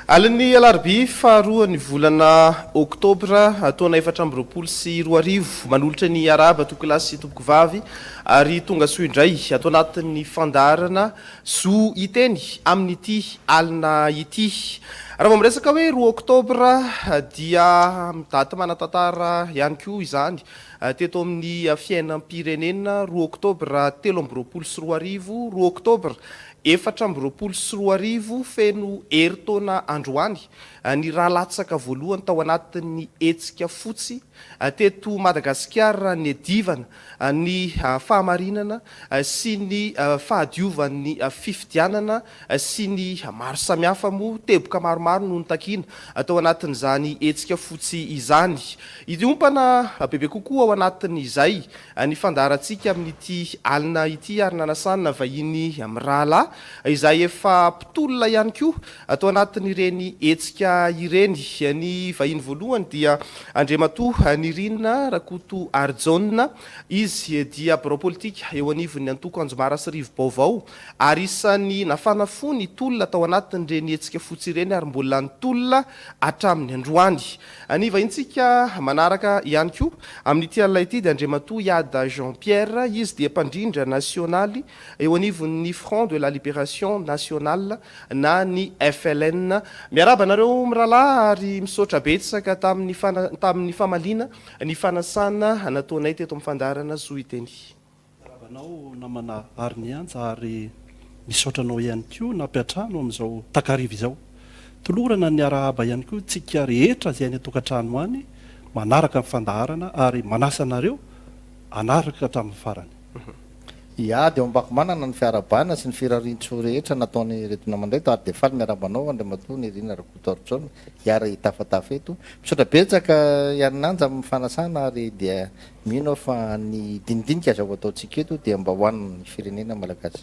Alin'ny alarobia faharoa ny volana oktobra taona 2024, manolotra ny arahaba tompokolahy sy tompokovavy ary tonga soa indray ato anatin'ny fandaharana Zo hiteny amin'ity alina ity. Raha vao miresaka hoe roa oktobra dia daty manan-tantara ihany koa izany teto amin'ny fiainam-pirenena, roa oktobra 2023, roa oktobra 2024, feno herintaona androany ny rà latsaka voalohany tao anatin'ny hetsika fotsy teto Madagasikara niadivana ny fahamarinana sy ny fahadiovan'ny fifidianana sy ny maro samihafa moa teboka maromaro no notakiana tao anatin'izany hetsika fotsy izany. Hiompana bebe kokoa ao anatin'izay ny fandaharantsika amin'ity alina ity ary nanasana vahiny mirahalahy izay efa mpitolona ihany koa tao anatin'ireny hetsika ireny. Ny vahiny voalohany dia Andriamatoa Nirina Rakotoarijaona. Izy dia birao politika eo anivon'ny antoko Anjomara sy Rivobaovao ary isan'ny nafana fo nitolona tao anatin'ireny hetsika fotsy ireny ary mbola nitolona hatramin'ny androany. Ny vahintsika manaraka ihany koa amin'ity alina ity dia Andriamatoa Iada Jean Pierre, izy dia mpandrindra nasionaly eo anivon'ny Front de la Liberation Nationale na ny FLN. Miarahaba anareo mirahalahy ary misaotra betsaka tamin'ny tamin'ny famaliana ny fanasana nataonay teto amin'ny fandaharana Zo Hiteny. Miarahaba anao namana Harinianja ary misaotra anao ihany koa nampiantrano amin'izao takariva izao. Tolorana ny arahaba ihany koa tsika rehetra izay any an-tokantrano any manaraka ny fandaharana ary manasa anareo hanaraka hatramin'ny farany. Hiady eo Ambakomanana ny fiarahabana sy ny firarian-tsoa rehetra nataon'ireto namana ireto ary dia faly miarahaba anao Andriamatoa Nirina Rakotoarijaona hiara-hitafatafa eto. Misaotra betsaka Iharinanja amin'ny fanasana ary dia Mino aho fa ny dinidinika izao ataontsika eto dia mba ho an'ny firenena malagasy.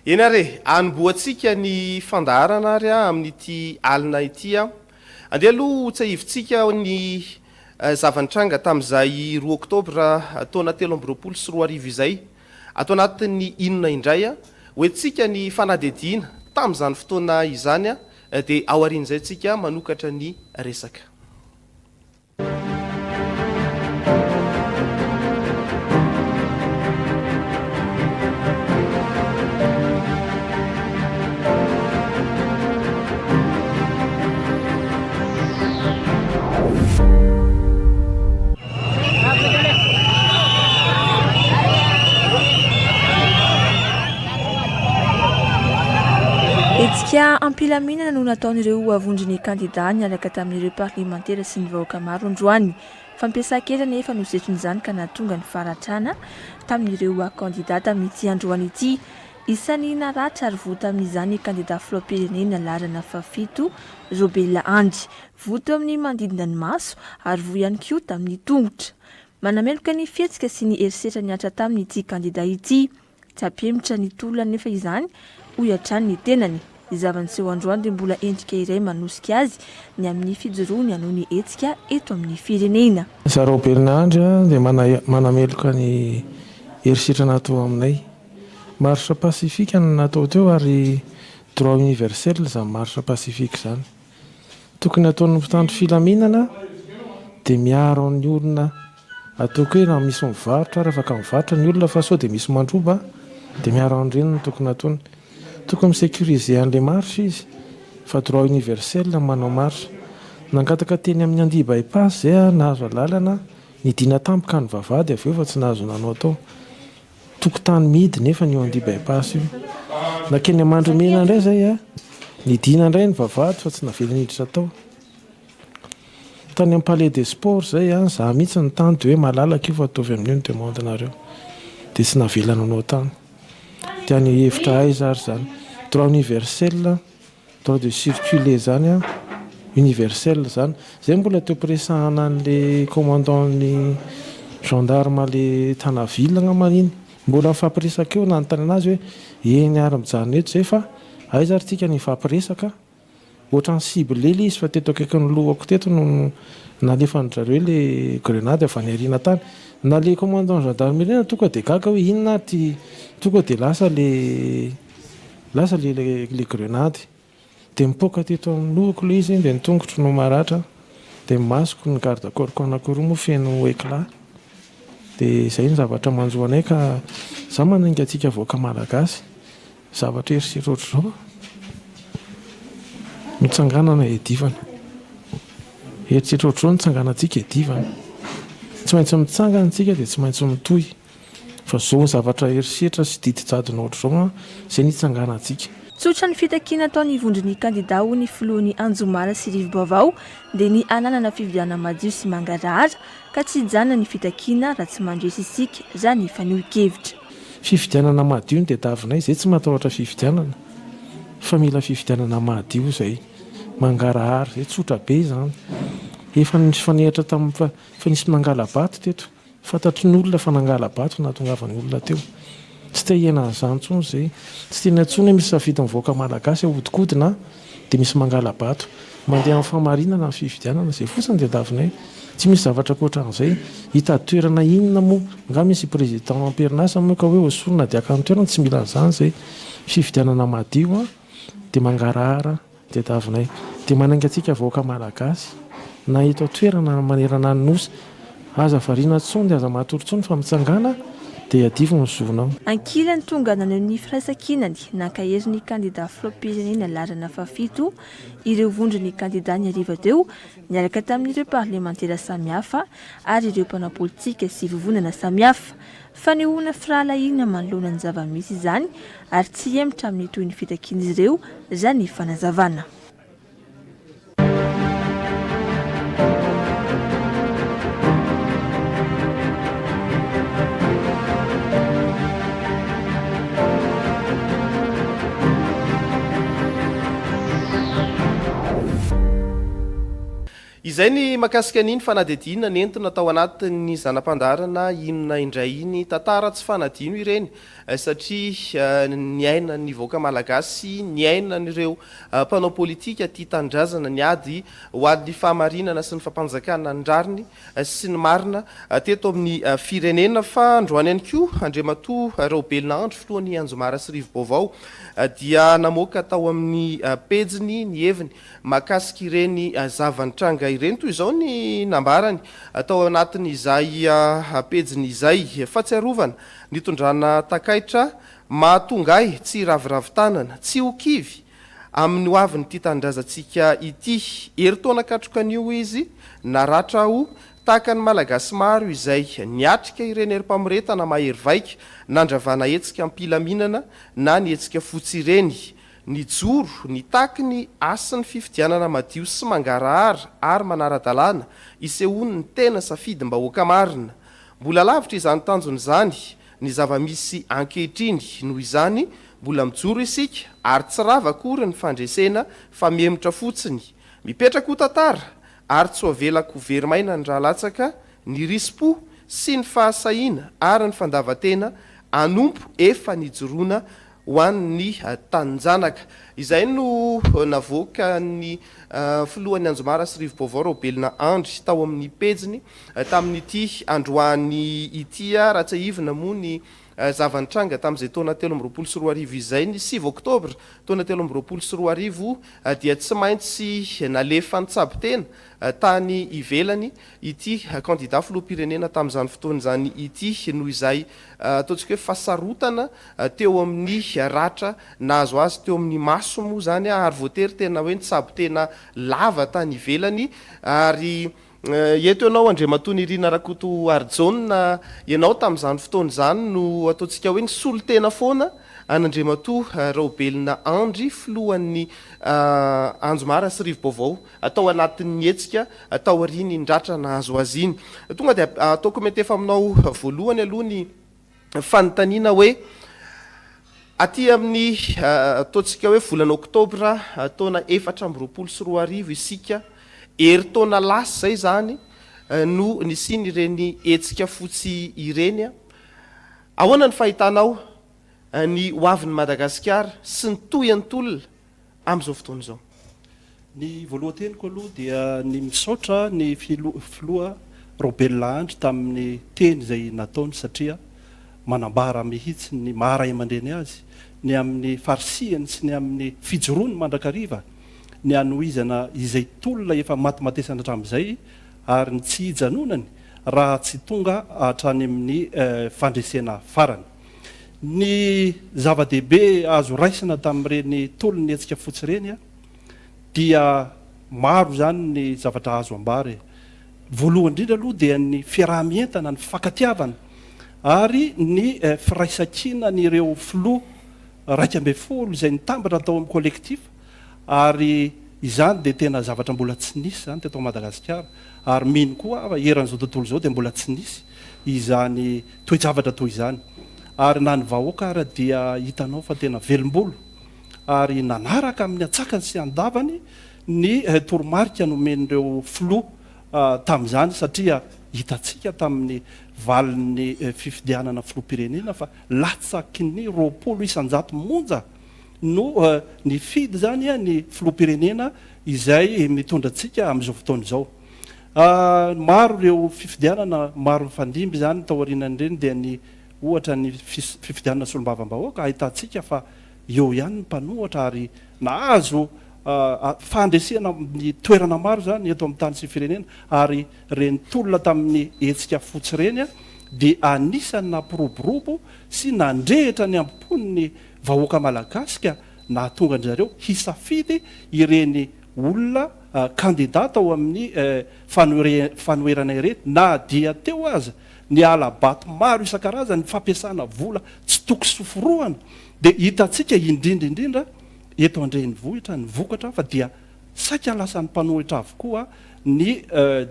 Eny ary e, anombohantsika ny fandaharana ary amin'ity alina ity. Andeha aloha hotsahivintsika ny zava-nitranga tamin'izay roa oktobra taona 2023 izay. Ato anatin'ny inona indray hoentintsika ny fanadihadiana tamin'izany fotoana izany dia aorian'izay tsika manokatra ny resaka. Hetsika am-pilaminana no nataon'ireo vondron'ny kandidà niaraka tamin'ireo parlemantera sy ny vahoaka maro androany. Fampiasan-kery anefa no setrin'izany ka nahatonga ny faharatrana tamin'ireo kandidà tamin'ity androany ity. Isan'ny naratra ary voa tamin'izany ny kandidà filoham-pirenena laharana fahafito, Raobelina Andry. Voa teo amin'ny manodidina ny maso ary voa ihany koa tamin'ny tongotra. Manameloka ny fihetsika sy ny herisetra nihatra taminy ity kandida ity. Tsy hampihemotra ny tolona anefa izany, hoy hatrany ny tenany. Ny zava-niseho androany dia mbola endrika iray manosika azy ny amin'ny fijoroany hanohy ny hetsika eto amin'ny firenena. Izaho Raobelina Andry dia manameloka ny herisetra natao aminay. Marche pacifique no natao teo ary droit universel izany marche pacifique izany. Tokony ataon'ny mpitandro filaminana dia miaro ny olona ataoko hoe raha misy mivarotra ary afaka mivarotra ny olona fa sao dia misy mandroba dia miaro an'ireny no tokony ataony. Tokony mi-sécuriser an'ilay marche izy fa droit universel ny manao marche. Nangataka teny amin'ny Andia By-pass izay aho nahazo alalana nidina tampoka ny vavahady avy eo fa tsy nahazo nanao tao. Tokotany mihidy nefa io Andia By-pass io. Nankeny Amandrimena indray izay a, nidina indray ny vavahady fa tsy navela niditra tao. Tany amin'ny Palais des Sports izay a, za mihitsy no tany dia hoe malalaka io fa ataovy amin'io ny demande-nareo. Dia tsy navela nanao tany. Dia any hevitra aiza ary izany? Droit universel. Droit de circuler zany an, universel zany. Zay mbola teo ampiresahana an'le commandant ny gendarme le Tana ville angamba iny. Mbola mifampiresaka eo nanontany anazy hoe eny ary mijanona eto zay fa aiza ary tsika ny hifampiresaka. Ohatran'ny ciblé le izy fa teto akaikin'ny lohako teto no nalefan-dry zareo le grenade avy any aoriana tany. Na le commandant gendarmerie tonga de gaga hoe inona ary ty, tonga de lasa le. Lasa le le grenade. Dia mipoaka teto amin'ny lohako ilay izy dia ny tongotro no maratra dia ny masoko, ny garde corps-ko anankiroa moa feno éclat. Dia izay ny zavatra manjo anay ka za manainga antsika vahoaka malagasy zavatra herisetra ohatr'izao mitsanganana hiadivana. Herisetra ohatr'izao no tsanganantsika hiadivana. Tsy maintsy mitsangana isika dia tsy maintsy mitohy. Fa zao zavatra herisetra sy didy jadona ohatr'izao an, zay ny hitsanganantsika. Tsotra ny fitakiana ataon'ny vondron'ny kandida ho ny filohan'ny Anjomara sy Rivobaovao dia ny hananana fifidianana madio sy mangarahara ka tsy hijanona ny fitakiana raha tsy mandresy isika raha ny fanehoan-kevitra. Fifidianana madio no tadiavinay, zay tsy matahotra fifidianana fa mila fifidianana madio zay, mangarahara zay, tsotra be izany. Efa nifanehatra tamin'ny fa nisy nangala-bato teto. Fantatry ny olona fa nangala-bato no nahatongavan'ny olona teo. Tsy te hiaina an'izany intsony izay. Tsy tiana intsony hoe misy safidy mivoaka malagasy ahodikodina dia misy mangala-bato. Mandeha amin'ny fahamarinana ny fifidianana. Izay fotsiny no tadiavinay. Tsy misy zavatra ankoatran'izay. Hitady toerana inona moa? Angaha misy président am-perinasa moa ka hoe hoesorina dia haka ny toerany? Tsy mila an'izany izay. Fifidianana madio dia mangarahara. Tadiavinay dia manainga antsika vahoaka malagasy na eto an-toerana na manerana ny Nosy, aza variana intsony dia aza matory intsony fa mitsangàna dia iadivo ny zonao. Ankilany tonga naneho ny firaisankinany, nankahery ny kandida filoham-pirenena laharana fahafito ireo vondron'ny kandida ny hariva teo niaraka tamin'ireo parlemantera samihafa ary ireo mpanao politika sy vovonana samihafa. Fanehoana firahalahiana manoloana ny zava-misy izany ary tsy hihemotra amin'ny tohin'ny fitakian'izy ireo, raha ny fanazavana. Izay ny mahakasika an'iny fanadihadiana nentina tao anatin'ny zana-pandaharana inona indray iny. Tantara tsy fanadino ireny satria niainan'ny vahoaka malagasy, niainan'ireo mpanao politika tia tanindrazana niady ho an'ny fahamarinana sy ny fampanjakana ny rariny sy ny marina teto amin'ny firenena. Fa androany ihany koa Andriamatoa Raobelina Andry, filohan'ny Anjomara sy Rivobaovao dia namoaka tao amin'ny pejiny ny heviny Mahakasika ireny zava-nitranga ireny, toy izao ny nambarany tao anatin'izay pejiny izay, Fahatsiarovana nitondrana takaitra mahatonga ahy tsy hiraviravy tanana, tsy ho kivy amin'ny hoavin'ity tanindrazantsika ity. Herintaona katroka anio izy, naratra aho, tahaka ny Malagasy maro izay niatrika ireny herim-pamoretana mahery vaika nandravana hetsika am-pilaminana na ny hetsika fotsy ireny. Nijoro, nitaky ny hasin'ny fifidianana madio sy mangarahara ary manara-dalàna isehoan'ny tena safidim-bahoaka marina. Mbola lavitra izany tanjona izany ny zava-misy ankehitriny, noho izany mbola mijoro isika ary tsy rava akory ny fandresena fa mihemotra fotsiny. Mipetraka ho tantara ary tsy ho avelako ho very maina ny ra latsaka, ny risi-po sy ny fahasahiana ary ny fandavan-tena hanompo efa nijoroana ho an'ny taninjanaka. Izay no navoakan'ny filohan'ny Anjomara sy Rivobaovao Raobelina Andry tao amin'ny pejiny tamin'ity androany ity. Raha tsiahivina moa ny zava-nitranga tamin'izay taona 2023 izay, ny 9 oktobra taona 2023 dia tsy maintsy nalefa nitsabo tena tany ivelany ity kandida filoham-pirenena tamin'izany fotoana izany ity noho izay ataontsika hoe fahasarotana teo amin'ny ratra nahazo azy teo amin'ny maso moa izany ary voatery tena hoe nitsabo tena lava tany ivelany ary eto ianao Andriamatoa Nirina Rakotoarijaona ianao tamin'izany fotoana izany no ataontsika hoe nisolo tena foana an'Andriamatoa Raobelina Andry filohan'ny Anjomara sy Rivobaovao tao anatin'ny hetsika taorian'iny ratra nahazo azy iny. Tonga dia ataoko miantefa aminao voalohany aloha ny fanontaniana hoe aty amin'ny ataontsika hoe volana oktobra taona 2024 isika, herintaona lasa izay izany no nisian'ireny hetsika fotsy ireny. Ahoana ny fahitanao ny hoavin'i Madagasikara sy ny tohin'ny tolona amin'izao fotoana izao? Ny voalohan-teniko aloha dia ny misaotra ny filoha Raobelina Andry tamin'ny teny izay nataony satria manambara mihitsy ny maha ray aman-dreny azy, ny amin'ny farisihany sy ny amin'ny fijoroany mandrakariva. ny hanohizana izay tolona efa matimatesana hatramin'izay ary ny tsy hijanonany raha tsy tonga hatrany amin'ny fandresena farany. Ny zava-dehibe azo raisina tamin'ireny tolon'ny hetsika fotsy ireny dia maro izany ny zavatra azo ambara e. Voalohany indrindra aloha dia ny fiaraha-mientana, ny fifankatiavana ary ny firaisankinan'ireo filoha 11 izay nitambatra tao amin'ny collectif ary izany dia tena zavatra mbola tsy nisy izany teto Madagasikara ary mino koa aho fa eran'izao tontolo izao dia mbola tsy nisy izany toe-javatra toy izany ary na ny vahoaka ara dia hitanao fa tena velom-bolo ary nanaraka amin'ny antsakany sy andavany ny toromarika nomen'ireo filoha tamin'izany satria hitantsika tamin'ny valin'ny fifidianana filoham-pirenena fa latsaky ny 20% monja no nifidy izany ny filoham-pirenena izay mitondra antsika amin'izao fotoana izao. Maro ireo fifidianana maro nifandimby izany taorianan'ireny dia ny ohatra ny fifidianana solombavambahoaka ahitantsika fa eo ihany ny mpanohatra ary nahazo fandresena amin'ny toerana maro izany eto amin'ny tany sy firenena ary ireny tolona tamin'ny hetsika fotsy ireny dia anisan'ny nampiroborobo sy nandrehitra ny ambopon'ny vahoaka malagasy ka nahatonga an-dry zareo hisafidy ireny olona kandida tao amin'ny fanoherana ireny na dia teo aza ny hala-bato maro isan-karazany, ny fampiasana vola tsy toko sy forohana dia hitantsika indrindra indrindra eto an-drenivohitra ny vokatra fa dia saika lasan'ny mpanohitra avokoa ny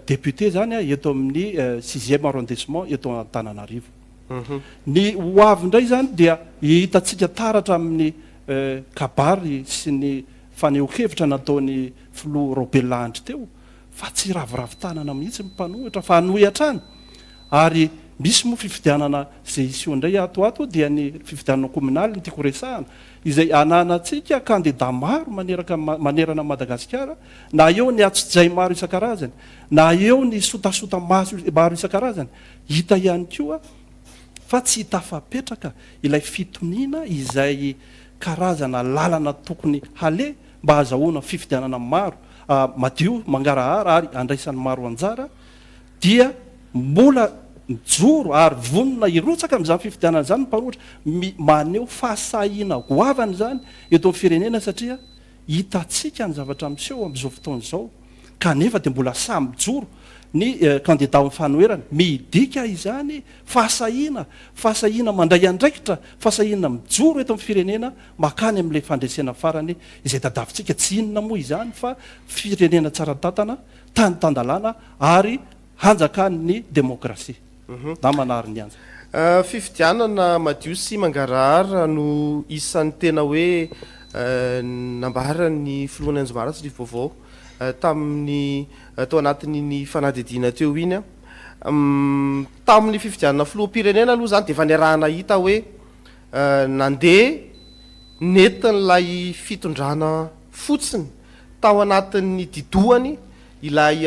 député izany eto amin'ny sixième arrondissement eto Antananarivo. Ny ho avy indray izany dia hitantsika taratra amin'ny kabary sy ny fanehoan-kevitra nataon'ny filoha Raobelina Andry teo fa tsy hiraviravy tanana mihitsy ny mpanohitra fa hanohy hatrany ary misy moa fifidianana izay hiseho indray ato ho ato dia ny fifidianana kaominaly no tiako resahana izay ananantsika kandida maro maneraka manerana an'i Madagasikara na eo ny atsojay maro isan-karazany na eo ny sotasota maro isan-karazany Hita ihany koa fa tsy tafapetraka ilay fitoniana izay karazana lalana tokony haleha mba hazahoana fifidianana maro, madio, mangarahara ary andraisan'ny maro anjara dia mbola mijoro ary vonona hirotsaka amin'izany fifidianana izany ny mpanohitra. Maneho fahasahiana goavana izany eto amin'ny firenena satria hitantsika ny zavatra miseho amin'izao fotoana izao. kanefa dia mbola sahy mijoro ny kandida ao amin'ny fanoherana. Midika izany fahasahiana, fahasahiana mandray andraikitra, fahasahiana mijoro eto amin'ny firenena mankany amin'ilay fandresena farany izay tadavintsika. Tsy inona moa izany fa firenena tsara tantana, tany tan-dalàna ary hanjakan'ny demokrasia. Namana ary ny anja. Fifidianana madio sy mangarahara no isan'ny tena hoe nambaran'ny filohan'ny Anjomara Tsirivo Vaovao tamin'ny tao anatin'iny fanadihadiana teo iny. Tamin'ny fifidianana filoham-pirenena aloha izany dia efa niaraha-nahita hoe nandeha nentin'ilay fitondrana fotsiny tao anatin'ny didohany ilay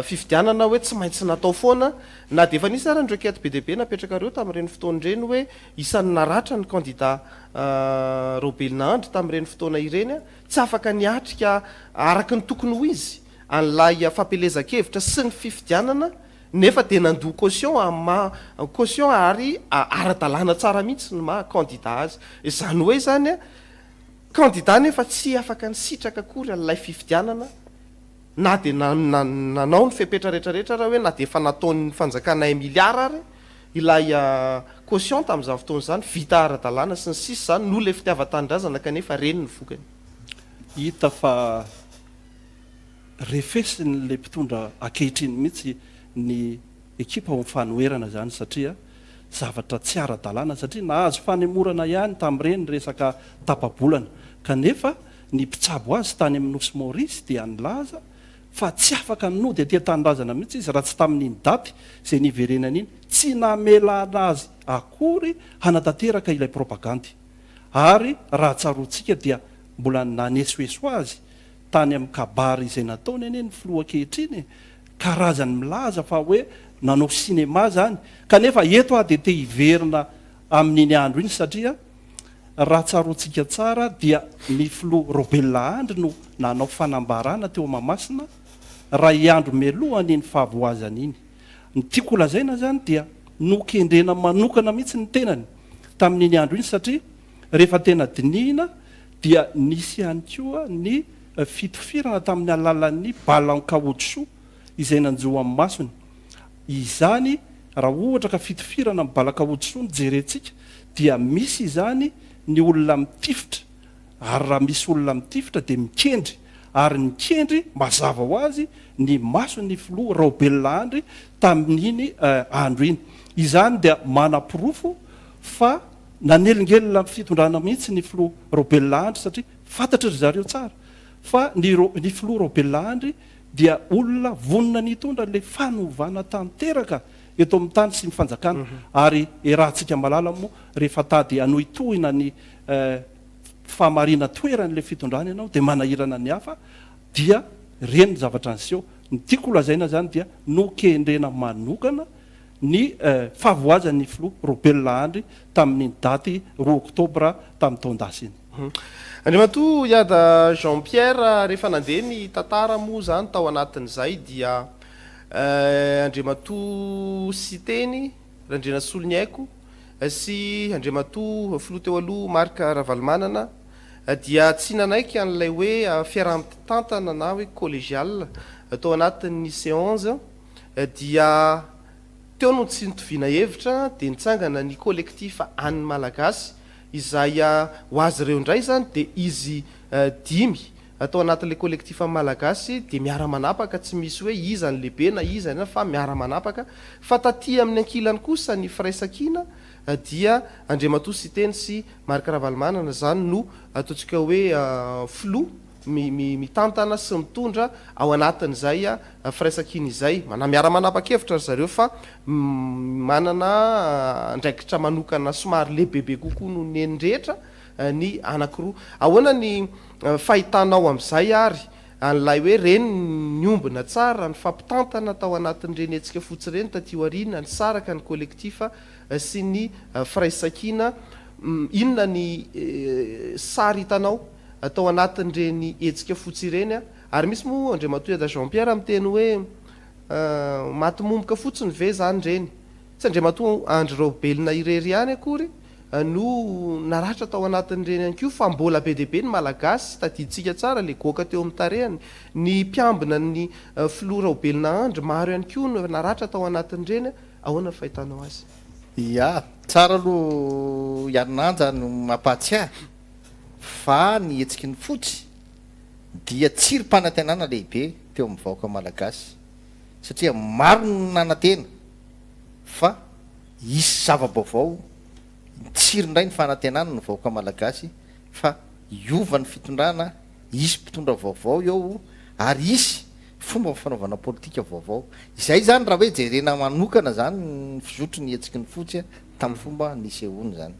fifidianana hoe tsy maintsy natao foana na dia efa nisy ara ny requête be dia be napetrakareo tamin'ireny fotoana ireny hoe isan'ny naratra ny kandida Raobelina Andry tamin'ireny fotoana ireny tsy afaka niatrika araka ny tokony ho izy an'ilay fampielezan-kevitra sy ny fifidianana nefa dia nandoa caution amin'ny maha caution ary ara-dalàna tsara mihitsy ny maha kandida azy. Izany hoe izany kandida nefa tsy afaka nisitraka akory an'ilay fifidianana na dia nanao ny fepetra rehetra rehetra ary hoe na dia efa nataon'ny fanjakana un milliard ary ilay caution tamin'izany fotoana izany, vita ara-dalàna sy ny sisa izany noho ilay fitiavan-tanindrazana kanefa reny ny vokany. Hita fa refesin'ilay mpitondra ankehitriny mihitsy ny ekipa ao amin'ny fanoherana izany satria zavatra tsy ara-dalàna satria nahazo fanemorana ihany tamin'ireny resaka tapa-bolana kanefa ny mpitsabo azy tany amin'ny Nosy Maorisy dia nilaza fa tsy afaka nody aty an-tanindrazana mihitsy izy raha tsy tamin'iny daty izay niverenany iny, tsy namelana azy akory hanatanteraka ilay propagandy. Ary raha tsaroantsika dia mbola nanesoeso azy tany amin'ny kabary izay nataony anie ny filoha ankehitriny e! karazany milaza fa hoe nanao cinéma zany, kanefa eto aho dia te hiverina amin'iny andro iny satria. Raha tsaroantsika tsara dia ny filoha Raobelina Andry no nanao fanambarana teo Mahamasina iray andro mialohan'iny fahavoazany iny. Ny tiako holazaina izany dia nokendrena manokana mihitsy ny tenany tamin'iny andro iny satria rehefa tena dinihina dia nisy ihany koa ny fitifirana tamin'ny alalan'ny balan-kaotsoa izay nanjo amin'ny masony. Izany raha ohatra ka fitifirana amin'ny balan-kaotsoa no jerentsika dia misy izany ny olona mitifitra ary raha misy olona mitifitra dia mikendry ary nikendry mazava ho azy ny mason'ny filoha Raobelina Andry tamin'iny andro iny. Izany dia manaporofo fa nanelingelina ny fitondrana mihitsy ny filoha Raobelina Andry satria fantatry ry zareo tsara fa ny ny filoha Raobelina Andry dia olona vonona ny hitondra ilay fanovana tanteraka eto amin'ny tany sy ny fanjakana ary iarahantsika malala moa rehefa tady hanohitohina ny fahamarinan-toeran'ilay fitondrana ianao dia manahirana ny hafa dia ireny ny zavatra niseho. Ny tiako holazaina izany dia nokendrena manokana ny fahavoazan'ny filoha Robelina Andry tamin'iny daty roa oktobra tamin'ny taon-dasa iny. Andriamatoa Iada Jean Pierre, rehefa nandeha ny tantara moa izany tao anatin'izay dia Andriamatoa Siteny Randrianasoloniaiko sy Andriamatoa Filoha teo aloha Marc Ravalomanana dia tsy nanaiky an'ilay hoe fiaraha-mitantana na hoe collégial tao anatin'ny C-onze dia teo no tsy nitoviana hevitra dia nitsangana ny collectif an'ny Malagasy izay ho azy ireo indray izany dia izy dimy Atao anatin'ilay collectif malagasy dia miara-manapaka tsy misy hoe iza ny lehibe na iza ny fa miara-manapaka fa taty amin'ny ankilany kosa ny firaisankina dia Andriamatoa Siteny sy Marc Ravalomanana izany no ataontsika hoe filoha mitantana sy mitondra ao anatin'izay firaisankina izay na miara-manapa-kevitra ry zareo fa manana andraikitra manokana somary lehibebe kokoa noho ny eny rehetra ny anankiroa. Ahoana ny fahitanao amin'izay ary an'ilay hoe reny niombona tsara nifampitantana tao anatin'ireny hetsika fotsy ireny taty aoriana, nisaraka ny collectif sy ny firaisankina, inona ny sary hitanao tao anatin'ireny hetsika fotsy ireny? Ary misy moa Andriamatoa Iada Jean Pierre miteny hoe maty momoka fotsiny ve izany ireny? Tsy Andriamatoa Andry Raobelina irery ihany akory no naratra tao anatin'ireny ihany koa fa mbola be dia be ny Malagasy, tadidintsika tsara ilay goaka teo amin'ny tarehiny, ny mpiambina ny filoha Raobelina Andry, maro ihany koa no naratra tao anatin'ireny, ahoana ny fahitanao azy? Ya, tsara aloha Iananja no mampahatsiahy fa ny hetsiky ny fotsy dia tsirim-panantenana lehibe teo amin'ny vahoaka Malagasy satria maro no nanantena fa hisy zava-baovao Nitsiry indray ny fanantenana ny vahoaka Malagasy fa hiova ny fitondrana, hisy mpitondra vaovao eo ary hisy fomba fanaovana politika vaovao. Izay izany raha hoe jerena manokana izany ny fizotry ny hetsiky ny fotsy tamin'ny fomba nisehoany izany.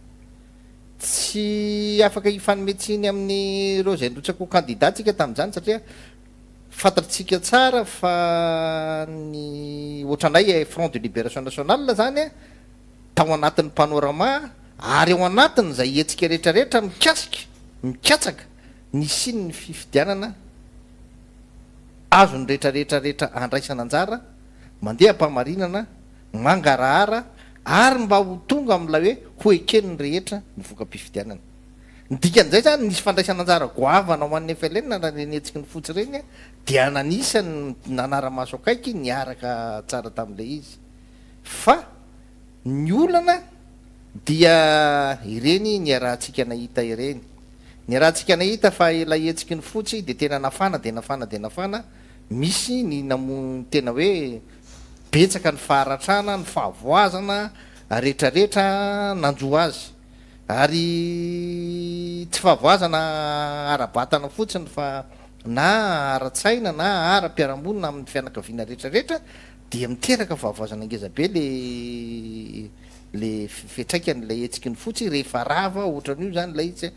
Tsy afaka hifanome tsiny amin'ireo izay nirotsaka ho kandida tsika tamin'izany satria fantatsika tsara fa ny ohatranay Front de Libération Nationale izany tao anatin'ny Panorama ary ao anatin'izay hetsika rehetrarehetra mikasika, mikatsaka ny hisian'ny fifidianana azon'ny rehetrarehetra rehetra andraisana anjara, mandeha am-pahamarinana, mangarahara ary mba ho tonga amin'ilay hoe ho eken'ny rehetra ny voka-pifidianana. Ny dikan'izay izany, nisy fandraisana anjara goavana ho an'ny FLN raha ireny hetsiky ny fotsy ireny dia anisan'ny nanara-maso akaiky niaraka tsara tamin'ilay izy. Fa ny olana dia ireny niarahantsika nahita ireny. Niarahantsika nahita fa ilay hetsiky ny fotsy dia tena nafana dia nafana dia nafana, misy ny namono tena hoe betsaka ny faharatrana, ny fahavoazana retraretra nanjo azy. Ary tsy fahavoazana ara-batana fotsiny fa na ara-tsaina na ara-piarahamonina amin'ny fianakaviana retraretra Dia miteraka fahavoazana ngeza be le le fiantraikany ilay hetsiky ny fotsy rehefa rava ohatran'io zany ilay izy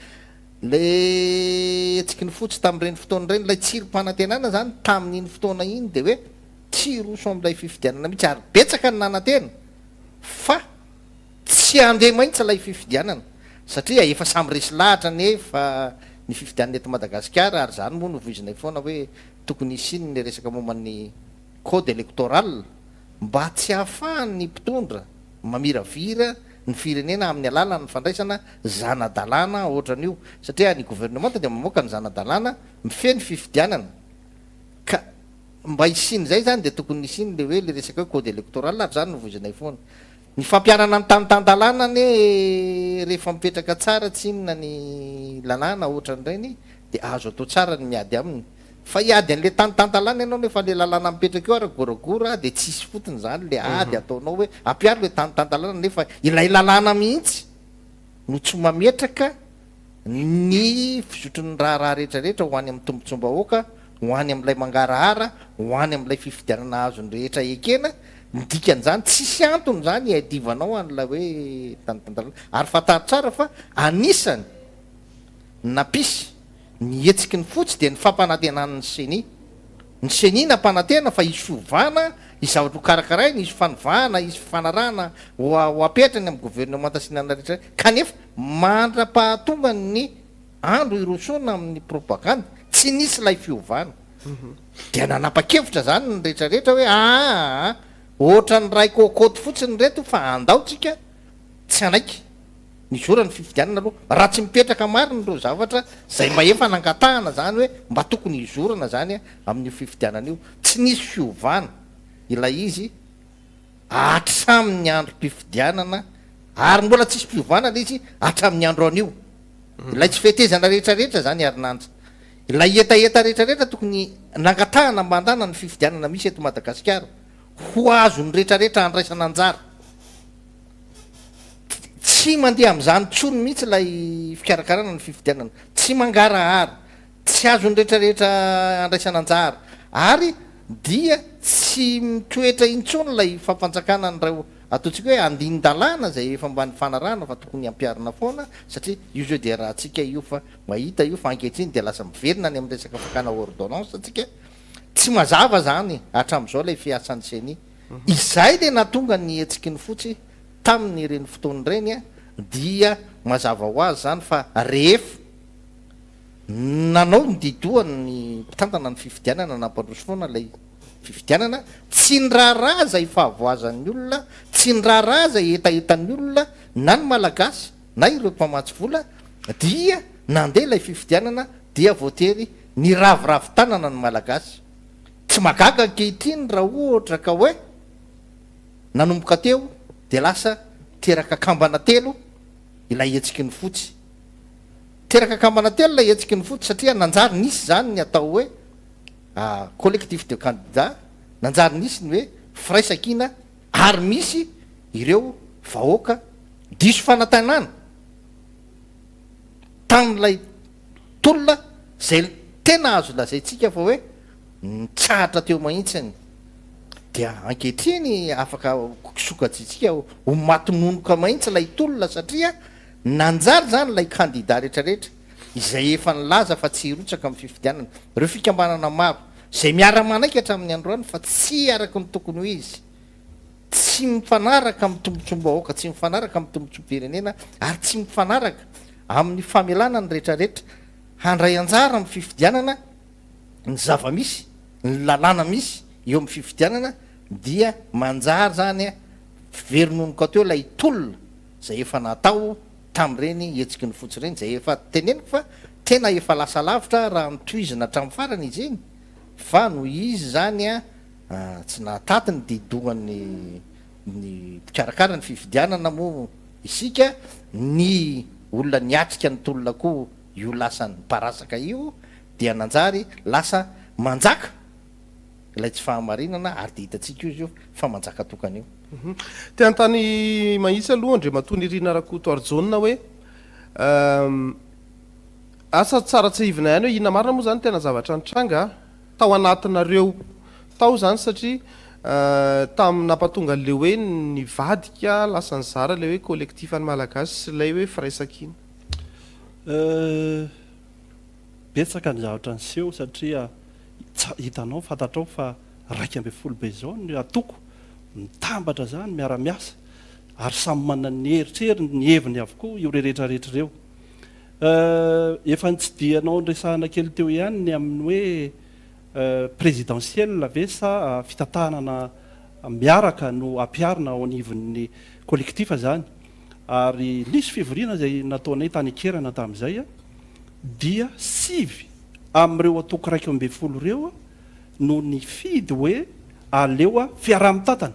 le hetsiky ny fotsy tamin'ireny fotoana ireny ilay tsirim-panantenana zany tamin'iny fotoana iny dia hoe tsy hiroso amin'ilay fifidianana mihitsy ary betsaka ny nanantena fa tsy handeha mihitsy ilay fifidianana. Satria efa samy resy lahatra anie fa ny fifidianana eto Madagasikara, ary izany moa no voizinay foana hoe tokony hisian'ny resaka momba ny code électoral mba tsy hahafahan'ny mpitondra mamiravira ny firenena amin'ny alalan'ny fandraisana zana-dalàna ohatran'io satria ny governemanta dia mamoaka ny zana-dalàna mifehy ny fifidianana ka mba hisian'izay izany dia tokony hisian'ny le hoe le resaka hoe code électoral ary izany no voizinay foana. Ny fampiharana ny tany tan-dalàna anie rehefa mipetraka tsara tsinona ny lalàna ohatran'ireny dia azo atao tsara ny miady aminy. Fa hiady an'le tany tan-dalàna ianao nefa le lalàna mipetraka eo ary goragora dia tsisy fotony izany le ady ataonao hoe ampiharo le tany tan-dalàna nefa ilay lalàna mihitsy no tsy mametraka ny fizotry ny raharaha rehetra rehetra ho any amin'ny tombotsoam-bahoaka, ho any amin'ilay mangarahara, ho any amin'ilay fifidianana azon'ny rehetra ekena, ny dikan'izany tsisy antony izany hiadivanao an'ilay hoe tany tan-dalàna, ary fantaro tsara fa anisany nampisy ny hetsiky ny fotsy dia ny fampanantenan'ny ceni, ny ceni nampanantena fa hisy fiovana, hisy zavatra ho karakaraina, hisy fanovana, hisy fifanarahana ho ho apetrany amin'ny governemanta sy ny anona rehetra rehetra, kanefa Mandra-pahatonga ny andro hirosoana amin'ny propagandy, tsy nisy ilay fiovana. Dia nanapa-kevitra izany ny rehetra rehetra hoe aa, ohatran'ny ray cocotte fotsiny ireto fa andao tsika tsy hanaiky ny hizoran'ny fifidianana aloha. Raha tsy mipetraka marina ireo zavatra izay mba efa nangatahana izany hoe mba tokony hizorana izany amin'io fifidianana io. Tsy nisy fiovana ilay izy. hatramin'ny androm-pifidianana ary mbola tsisy fiovana ilay izy hatramin'ny andro anio. Ilay tsy fetezana rehetra rehetra izany herinandro. Ilay hetaheta rehetra rehetra tokony nangatahana mba handana ny fifidianana misy eto Madagasikara ho azon'ny rehetra rehetra handraisana anjara. Tsy mandeha amin'izany intsony mihitsy ilay fikarakarana ny fifidianana. Tsy mangarahara. Tsy azon'ny rehetra rehetra andraisana anjara ary dia tsy mitoetra intsony ilay fampanjakana an'ireo ataontsika hoe andinin-dalàna izay efa mba nifanarahana fa tokony hampiharina foana satria io izao dia rahantsika io fa mahita io fa ankehitriny dia lasa miverina any amin'ny resaka fakana ordonnance tsika. Tsy mazava izany hatramin'izao ilay fiasan'ny ceni. Izay ilay nahatonga ny hetsiky ny fotsy tamin'ireny fotoana ireny dia mazava ho azy izany fa rehefa Nanao ny di-dohany ny mpitantana ny fifidianana nampandroso foana ilay fifidianana, tsy niraharaha izay fahavoazan'ny olona, tsy niraharaha izay hetahetan'ny olona na ny Malagasy na ireo mpamatsy vola dia nandeha ilay fifidianana dia voatery niraviravy tanana ny Malagasy. Tsy mahagaga ankehitriny raha ohatra ka hoe nanomboka teo dia lasa teraka kambana telo ilay hetsiky ny fotsy. Teraka kambana telo ilay hetsiky ny fotsy satria nanjary nisy izany ny atao hoe collectif de candidats, nanjary nisy ny hoe firaisankina ary misy ireo vahoaka diso fanantenana tamin'ilay tolona izay tena azo lazaintsika fa hoe nitsahatra teo mahintsiny dia ankehitriny afaka sokajintsika ho maty nonoka mahintsy ilay tolona satria Nanjary izany ilay kandida rehetrarehetra izay efa nilaza fa tsy hirotsaka amin'ny fifidianana, ireo fikambanana maro izay miara-manaiky hatramin'ny androany fa tsy araka ny tokony ho izy, tsy mifanaraka amin'ny tombontsoam-bahoaka, tsy mifanaraka amin'ny tombontsoam-pirenena ary tsy mifanaraka amin'ny famelana ny rehetrarehetra handray anjara amin'ny fifidianana ny zava-misy, ny lalàna misy eo amin'ny fifidianana dia manjary izany very nonoka teo ilay tolona. izay efa natao tamin'ireny hetsiky ny fotsy ireny, izay efa teneniko fa tena efa lasa lavitra raha notohizina hatramin'ny farany izy iny, fa noho izy izany tsy nahataty ny didohan'ny ny mpikarakara ny fifidianana moa isika, ny olona niatrika ny tolona koa io lasa niparasaka io dia nanjary lasa manjaka ilay tsy fahamarinana ary dia hitantsika io izy io fa manjaka tokana io. Te hanontany mahitsy aloha Andriamatoa Nirina Rakotoarijaona hoe asa tsara tsiahivina ihany hoe inona marina moa izany tena zavatra nitranga tao anatinareo tao izany satria tamin'ny nampatonga an'ilay hoe nivadika lasa nizara ilay hoe collectif an'ny Malagasy sy ilay hoe firaisankina. Betsaka ny zavatra niseho satria hitanao, fantatrao fa 11 be izao ny antoko mitambatra izany, miara-miasa. Ary samy manana ny eritreriny, ny heviny avokoa io rehetra rehetra ireo. Efa nitsidihanao niresahana kely teo ihany ny amin'ny hoe présidentielle ve sa fitantanana miaraka no ampiharina ao anivon'ny collectif izany. Ary nisy fivoriana izay nataonay tany Ankerana tamin'izay dia sivy amin'ireo antoko 11 ireo no nifidy hoe aleo fiaraha-mitantana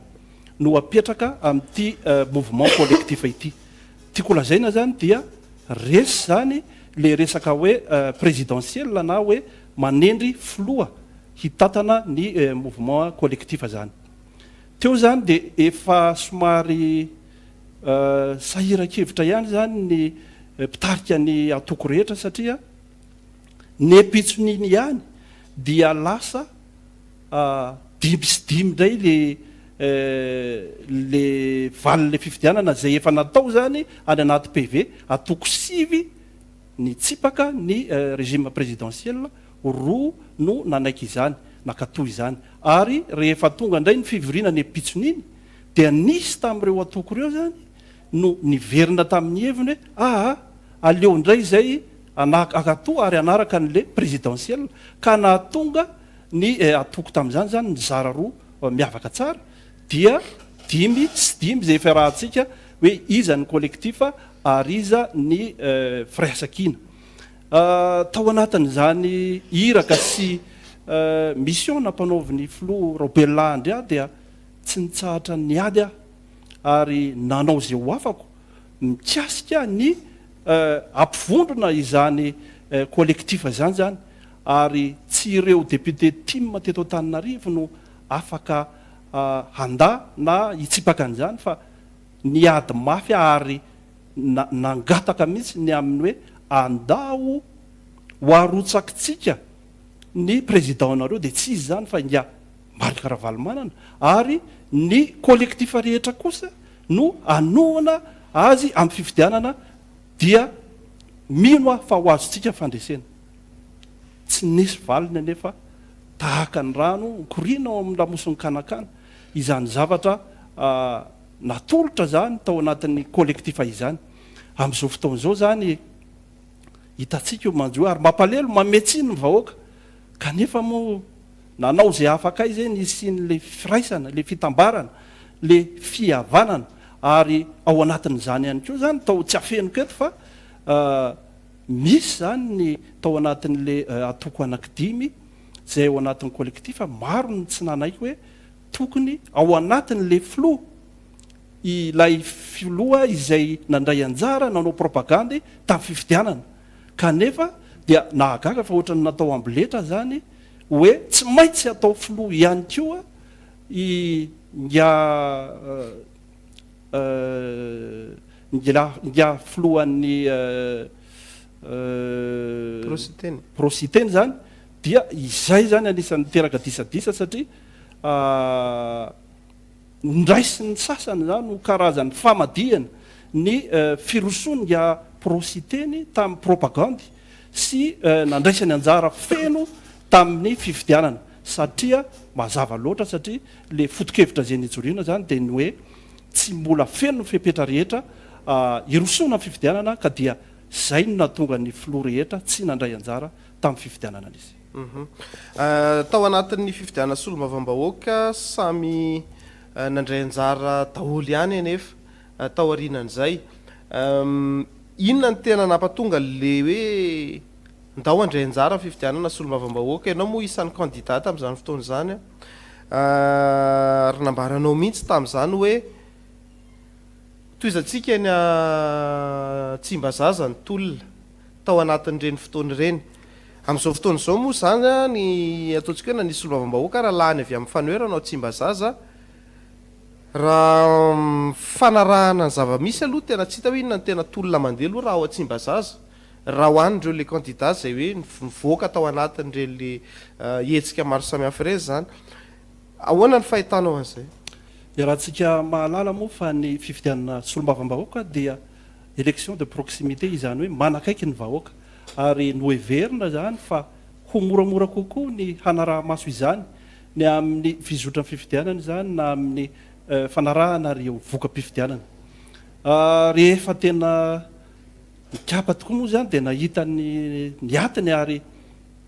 no apetraka amin'ity mouvement collectif ity. Tiako holazaina izany dia resy izany ilay resaka hoe présidentiel na hoe manendry filoha hitantana ny mouvement collectif izany. Teo izany dia efa somary sahiran-kevitra ihany izany ny mpitarika ny antoko rehetra satria ny ampitson'iny ihany dia lasa dimy sy dimy indray le le valin'ilay fifidianana izay efa natao izany any anaty PV, antoko sivy nitsipaka ny régime présidentiel, roa no nanaiky izany, nankatoa izany. Ary rehefa tonga indray ny fivoriana ny ampitson'iny dia nisy tamin'ireo antoko ireo izany no niverina tamin'ny heviny hoe aa aleo indray izay hankatoa ary hanaraka an'ilay présidentiel ka nahatonga ny antoko tamin'izany izany nizara roa miavaka tsara dia dimy sy dimy izay efa iarahantsika hoe iza ny collectif ary iza ny firaisankina. Tao anatin'izany iraka sy mission nampanaovin'ny filoha Raobelina Andry ahy dia tsy nitsahatra niady aho ary nanao izay ho afako mikasika ny hampivondrona izany collectif izany izany ary tsy ireo député tim teto Antananarivo no afaka handà na hitsipaka an'izany fa niady mafy aho ary nangataka mihitsy ny amin'ny hoe andao ho arotsakitsika ny président-nareo dia tsy izy izany fa ingahy Marc Ravalomanana ary ny collectif rehetra kosa no hanohana azy amin'ny fifidianana dia mino aho fa ho azontsika ny fandresena. Tsy nisy valiny anefa tahaka ny rano mikoriana ao amin'ny lamosin'ny kanakana izany zavatra natolotra izany tao anatin'ny collectif izany. Amin'izao fotoana izao izany hitantsika io manjo io ary mampalelo, manome tsiny ny vahoaka kanefa moa Nanao izay afakay izay ny hisian'ilay firaisana, ilay fitambarana, ilay fihavanana ary ao anatin'izany ihany koa izany tao tsy afeniko eto fa misy izany ny tao anatin'ilay antoko anankidimy izay ao anatin'ny collectif maro ny tsy nanaiky hoe tokony ao anatin'ilay filoha ilay filoha izay nandray anjara nanao propagandy tamin'ny fifidianana kanefa dia nahagaga fa ohatran'ny natao amboletra izany hoe tsy maintsy atao filoha ihany koa i Ingahy Ingahy filohan'ny Prositeny izany dia izay izany anisan'ny niteraka disadisa satria Nraisin'ny sasany izany ho karazan'ny famadihana ny firosoan'ingahy Prositeny tamin'ny propagandy sy nandraisany anjara feno tamin'ny fifidianana satria mazava loatra satria ilay foto-kevitra izay nijoriana izany dia ny hoe tsy mbola feno ny fepetra rehetra hirosoana amin'ny fifidianana ka dia izay no nahatonga ny filoha rehetra tsy nandray anjara tamin'ny fifidianana nisy. Tao anatin'ny fifidianana solombavambahoaka, samy nandray anjara daholo ihany anefa tao aorianan'izay. Inona no tena nampatonga an'ilay hoe ndao handray anjara amin'ny fifidianana solombavambahoaka? Ianao moa isan'ny kandida tamin'izany fotoana izany ary nambaranao mihitsy tamin'izany hoe tohizantsika eny Tsimbazaza ny tolona. tao anatin'ireny fotoana ireny. Amin'izao fotoana izao moa izany ny ataontsika hoe na nisy solombavambahoaka ara lany avy amin'ny fanoherana ao Tsimbazaza, raha fanarahana ny zava-misy aloha tena tsy hita hoe inona no tena tolona mandeha aloha raha ao Tsimbazaza, raha ho an'ireo le candidats izay hoe nivoaka tao anatin'ireny le hetsika maro samihafa ireny izany. Ahoana ny fahitanao an'izay? Iarahantsika mahalala moa fa ny fifidianana solombavambahoaka dia Élection de proximité, izany hoe manakaiky ny vahoaka ary noheverina izany fa ho moramora kokoa ny hanaraha-maso izany ny amin'ny fizotran'ny fifidianana izany na amin'ny fanarahana ireo voka-pifidianana. Rehefa tena nikapa tokoa moa izany dia nahita ny ny atiny ary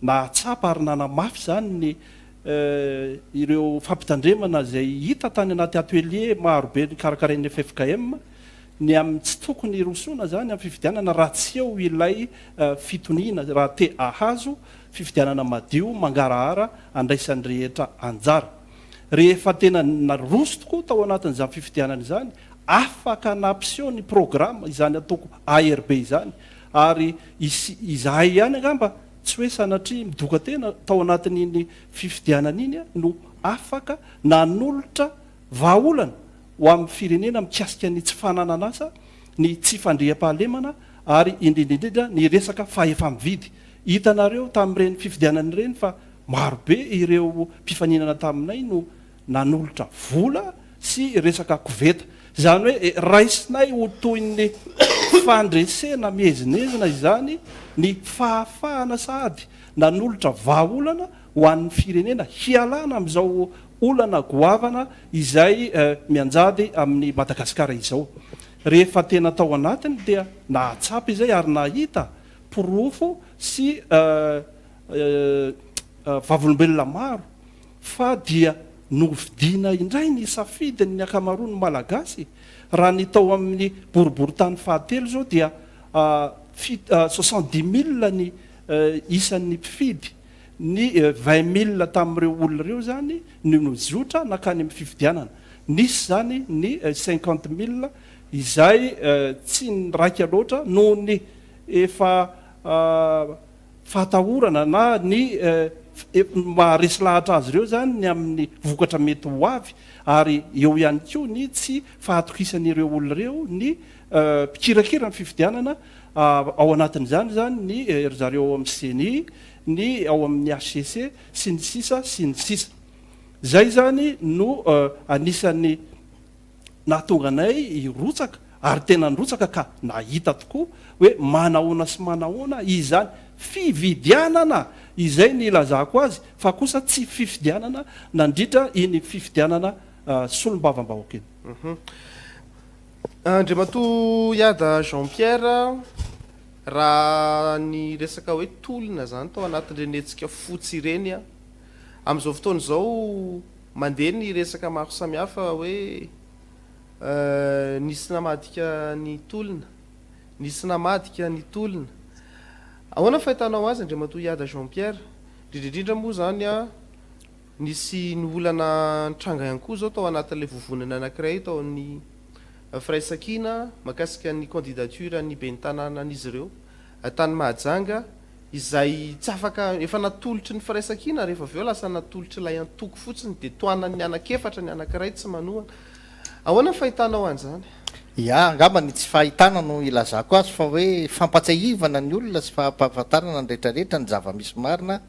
nahatsapa ary nanamafy izany ny ireo fampitandremana izay hita tany anaty atelier marobe nokarakarain'ny ffkm ny amin'ny tsy tokony hirosoana izany amin'ny fifidianana raha tsy eo ilay fitoniana raha te ahazo fifidianana madio mangarahara andraisan'ny rehetra anjara. Rehefa tena naroso tokoa tao anatin'izany fifidianana izany, afaka nampiseho ny programa izany antoko ARB izany ary izahay ihany angamba tsy hoe sanatria midoka tena tao anatin'iny fifidianana iny no afaka nanolotra vahaolana ho amin'ny firenena mikasika ny tsy fananan'asa, ny tsy fandriampahalemana ary indrindra indrindra ny resaka fahefa-mividy. Hitanareo tamin'ireny fifidianana ireny fa marobe ireo mpifaninana taminay no nanolotra vola sy resaka koveta. Izany hoe raisinay ho toy ny fandresena miezinezina izany ny fahafahana sahady nanolotra vahaolana ho an'ny firenena hialana amin'izao olana goavana izay mianjady amin'i Madagasikara izao. Rehefa tena tao anatiny dia nahatsapa izay ary nahita porofo sy vavolombelona maro fa dia novidiana indray ny safidin'ny ankamaroan'ny Malagasy. Raha ny tao amin'ny boriborintany fahatelo izao dia soixante dix mille ny isan'ny mpifidy. Ny 20 mille tamin'ireo olona ireo izany no nizotra nankany amin'ny fifidianana. Nisy izany ny 50 mille izay tsy niraika loatra noho ny efa fahatahorana na ny maharesy lahatra azy ireo izany ny amin'ny vokatra mety ho avy ary eo ihany koa ny tsy fahatokisan'ireo olona ireo ny mpikirakira ny fifidianana ao anatin'izany izany ny ry zareo ao amin'ny ceni, ny ao amin'ny hcc sy ny sisa sy ny sisa. Izay izany no anisan'ny nahatonga anay hirotsaka ary tena nirotsaka ka nahita tokoa hoe manahoana sy manahoana izany fividianana izay nilazako azy fa kosa tsy fifidianana nandritra iny fifidianana solombavambahoaka iny. Andriamatoa Iada Jean Pierre, raha ny resaka hoe tolona izany tao anatin'ireny hetsika fotsy ireny, amin'izao fotoana izao mandeha ny resaka maro samihafa hoe nisy namadika ny tolona, nisy namadika ny tolona. Ahoana ny fahitanao azy Andriamatoa Iada Jean Pierre? Indrindra indrindra moa izany Nisy ny olana nitranga ihany koa izao tao anatin'ilay vovonana anankiray tao amin'ny Firaisankina mahakasika ny candidature ny ben'ny tanànan'izy ireo tany Mahajanga izay tsy afaka, efa natolotry ny Firaisankina rehefa avy eo lasa natolotr'ilay antoko fotsiny dia tohanan'ny anankiefatra ny anankiray tsy manohana. Ahoana ny fahitanao an'izany? Ya, angamba ny tsy fahitana no ilazako azy fa hoe fampatsiahivana ny olona sy fampahafantarana ny rehetrarehetra ny zava-misy marina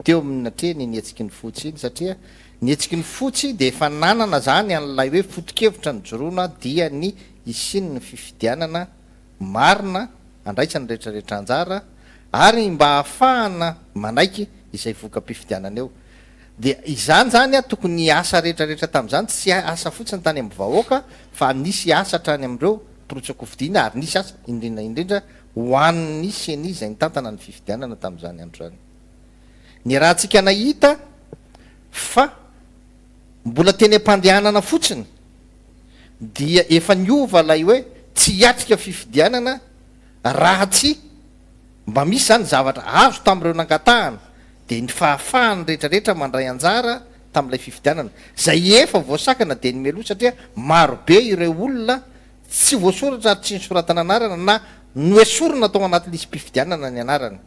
teo amin'ny natrehiny iny hetsiky ny fotsy iny satria ny hetsiky ny fotsy dia efa nanana izany an'ilay hoe foto-kevitra nijoroana dia ny hisian'ny fifidianana marina andraisan'ny rehetrarehetra anjara ary mba hahafahana manaiky izay voka-pifidianana eo dia izany izany tokony ny asa rehetrarehetra tamin'izany tsy asa fotsiny tany amin'ny vahoaka fa nisy asa hatrany amin'ireo mpirotsak'hofidiana ary nisy asa indrindra indrindra ho an'ny ceni izay nitantana ny fifidianana tamin'izany andro izany. Niarahantsika nahita fa mbola teny am-pandehanana fotsiny dia efa niova ilay hoe tsy hiatrika fifidianana raha tsy mba misy izany zavatra azo tamin'ireo nangatahana dia ny fahafahan'ny rehetrarehetra mandray anjara tamin'ilay fifidianana izay efa voasakana dia ny mialoha satria marobe ireo olona tsy voasoratra ary tsy nosoratana anarana na noesorina tao anaty lisi-pifidianana ny anarany.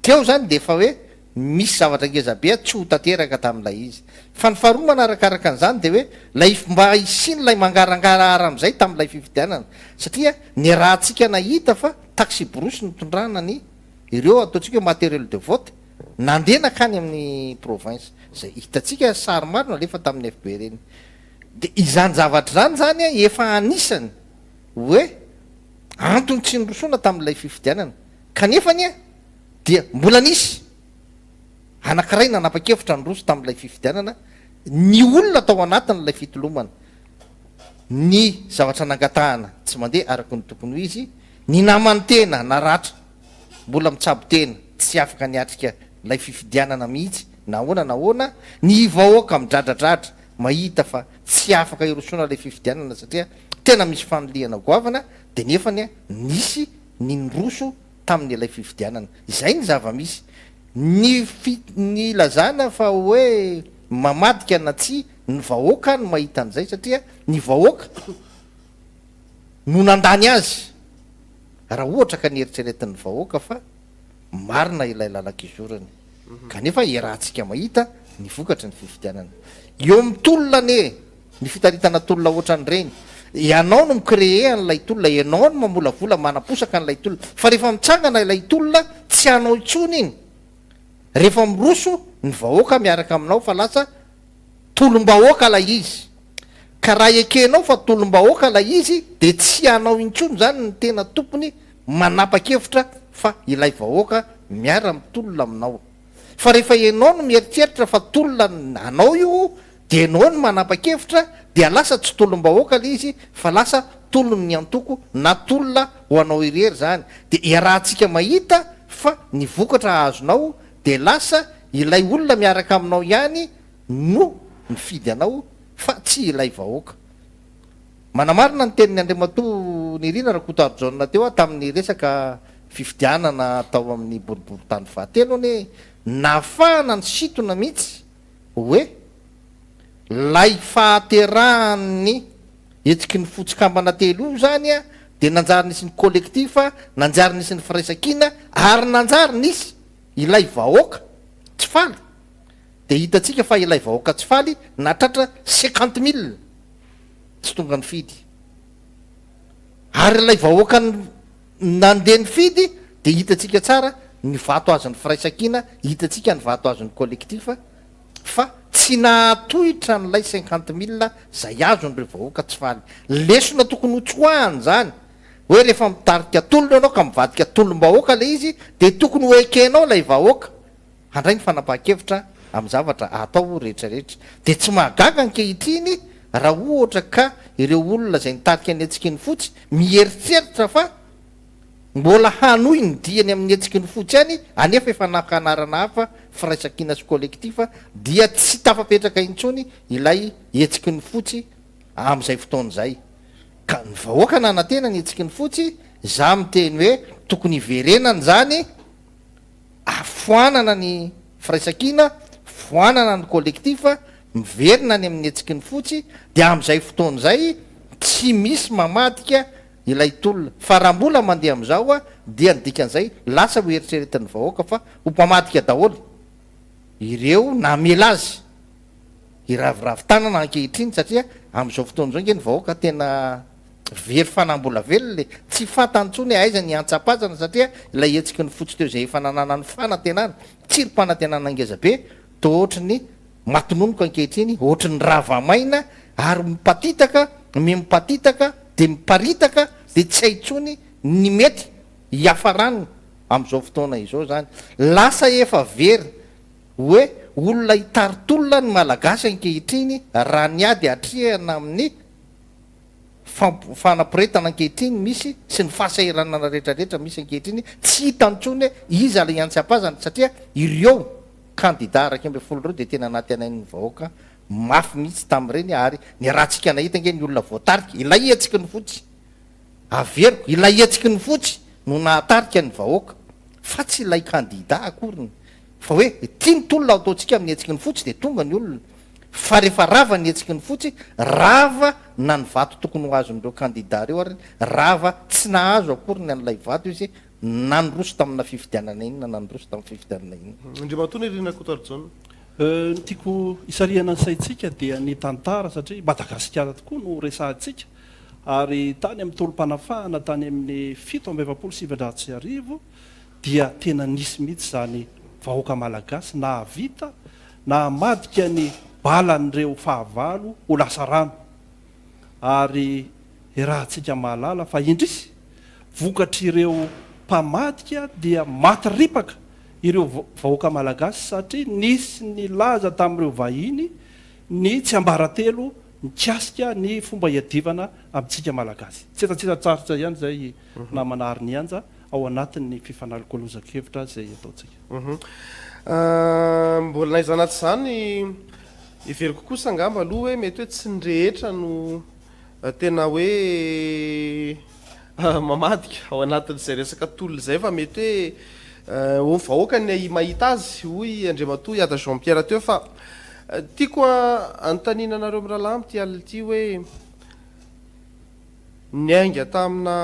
Teo izany dia efa hoe misy zavatra ngeza be tsy ho tanteraka tamin'ilay izy. Fa ny faharoa manarakaraka an'izany dia hoe ilay mba hisian'ilay mangarangarahara amin'izay tamin'ilay fifidianana. Satria niarahantsika nahita fa taxi-brousse nitondrana ny ireo ataontsika hoe matériel de vote nandeha nankany amin'ny province. Izay hitantsika sary maro nalefa tamin'ny FB ireny. Dia izany zavatra izany izany efa anisany hoe antony tsy nirosoana tamin'ilay fifidianana. Kanefa anie dia mbola nisy anankiray nanapa-kevitra niroso tamin'ilay fifidianana ny olona tao anatin'ilay fitolomana. Ny zavatra nangatahana tsy mandeha araka ny tokony ho izy, ny naman'ny tena naratra mbola mitsabo tena tsy afaka niatrika ilay fifidianana mihitsy na ahoana na ahoana, ny vahoaka midradradradra mahita fa tsy afaka hirosoana ilay fifidianana satria tena misy fanilihana goavana dia nefany nisy ny niroso tamin'ilay fifidianana. Izay ny zava-misy. Ny fi, ny ilazana fa hoe mamadika na tsia, ny vahoaka no mahita an'izay satria ny vahoaka no nandany azy. Raha ohatra ka nieritreretin'ny vahoaka fa marina ilay lalan-kizorany. Kanefa iarahantsika mahita ny vokatry ny fifidianana. Eo amin'ny tolona anie, ny fitaritana tolona ohatran'ireny, ianao no mi-créer an'ilay tolona, ianao no mamolavola, manaposaka an'ilay tolona. Fa rehefa mitsangana ilay tolona, tsy anao intsony iny. Rehefa miroso ny vahoaka miaraka aminao fa lasa tolom-bahoaka ilay izy. Ka raha ekenao fa tolom-bahoaka ilay izy dia tsy anao intsony izany ny tena tompony manapa-kevitra fa ilay vahoaka miara-mitolona aminao. Fa rehefa ianao no mieritreritra fa tolona anao io dia ianao no manapa-kevitra dia lasa tsy tolom-bahoaka ilay izy fa lasa tolon'ny antoko na tolona ho anao irery izany. Dia iarahantsika mahita fa ny vokatra azonao dia lasa ilay olona miaraka aminao ihany no mifidy anao fa tsy ilay vahoaka. Manamarina ny tenin'i Andriamatoa Nirina Rakotoarijaona teo aho tamin'ny resaka fifidianana tao amin'ny boriborintany fahatelo anie nahafahana nisintona mihitsy hoe lay fahaterahan'ny hetsiky ny fotsy kambana telo io izany dia nanjary nisy ny collectif, nanjary nisy ny firaisankina ary nanjary nisy ilay vahoaka tsy faly. Dia hitantsika fa ilay vahoaka tsy faly nahatratra 50 mille tsy tonga nifidy. Ary ilay vahoaka nandeha nifidy dia hitantsika tsara ny vato azon'ny firaisankina, hitantsika ny vato azon'ny collectif fa tsy nahatohitra an'ilay 50 mille izay azon'ireo vahoaka tsy faly. Lesona tokony hotsoahana izany hoe rehefa mitarika tolona ianao ka mivadika tolom-bahoaka ilay izy dia tokony ho ekenao ilay vahoaka handray ny fanapahan-kevitra amin'ny zavatra atao rehetra rehetra. Dia tsy mahagaga ankehitriny raha ohatra ka ireo olona izay nitarika ny hetsiky ny fotsy mieritreritra fa mbola hanohy ny diany amin'ny hetsiky ny fotsy ihany anefa efa naka anarana hafa, firaisankina sy collectif, dia tsy tafapetraka intsony ilay hetsiky ny fotsy amin'izay fotoana izay. Ka ny vahoaka nanantena ny hetsiky ny fotsy, izaho miteny hoe tokony hiverenana izany, Afoanana ny firaisankina, foanana ny collectif, miverina any amin'ny hetsiky ny fotsy, dia amin'izay fotoana izay tsy misy mamadika ilay tolona. Fa raha mbola mandeha amin'izao dia ny dikan'izay lasa ho eritreretin'ny vahoaka fa ho mpamadika daholo ireo namela azy hiraviravy tanana ankehitriny satria amin'izao fotoana izao ange ny vahoaka tena Very fanahy mbola velona e! Tsy fantany intsony hoe aiza ny hiantsapazana satria ilay hetsiky ny fotsy teo izay efa nananany fanantenana, tsirim-panantenana ngeza be, toa ohatry ny maty nonoka ankehitriny, ohatry ny rava maina ary mipatitaka, mipatitaka dia miparitaka dia tsy hay intsony ny mety hiafarany amin'izao fotoana izao izany. Lasa efa very hoe olona hitari-tolona ny Malagasy ankehitriny raha ny ady atrehana amin'ny. fanaporetana ankehitriny misy sy ny fahasahiranana rehetra rehetra misy ankehitriny, tsy hita intsony hoe iza ilay hiantsiampazana satria ireo kandida 11 ireo dia tena nantenain'ny vahoaka mafy mihitsy tamin'ireny ary niarahantsika nahita ange ny olona voatarika, ilay hetsiky ny fotsy, averiko, ilay hetsiky ny fotsy no nahatarika ny vahoaka fa tsy ilay kandida akoriny Fa hoe ity ny tolona ataontsika amin'ny hetsiky ny fotsy dia tonga ny olona. Fa rehefa rava ny hetsiky ny fotsy, rava na ny vato tokony ho azon'ireo kandida ireo ary rava tsy nahazo akory ny an'ilay vato izy na niroso tamina fifidianana inona na niroso tamin'ny fifidianana inona. Andriamatoa Nirina Rakotoarijaona. Ny tiako hisarihana ny saintsika dia ny tantara satria Madagasikara tokoa no resahantsika ary tany amin'ny tolom-panafahana tany amin'ny 1947 dia tena nisy mihitsy izany vahoaka malagasy nahavita nahamadika ny balan'ireo fahavalo ho lasa rano ary erahantsika mahalala fa indrisy vokatr'ireo mpamadika dia maty ripaka ireo vahoaka malagasy satria nisy nilaza tamin'ireo vahiny ny tsiambaratelo. Mikasika ny fomba hiadivana amintsika Malagasy. Tsetsatsetsa-tsarotra ihany izay namana Harinianja ao anatin'ny fifanalokolozan-kevitra izay ataontsika. Mbola na izany na tsy izany, heveriko kosa angamba aloha hoe mety hoe tsy ny rehetra no tena hoe mamadika ao anatin'izay resaka tolona izay fa mety hoe ho vahoaka ny mahita azy, hoy Andriamatoa Iada Jean Pierre teo fa tiako anontaniana anareo mirahalahy amin'ity alina ity hoe niainga tamina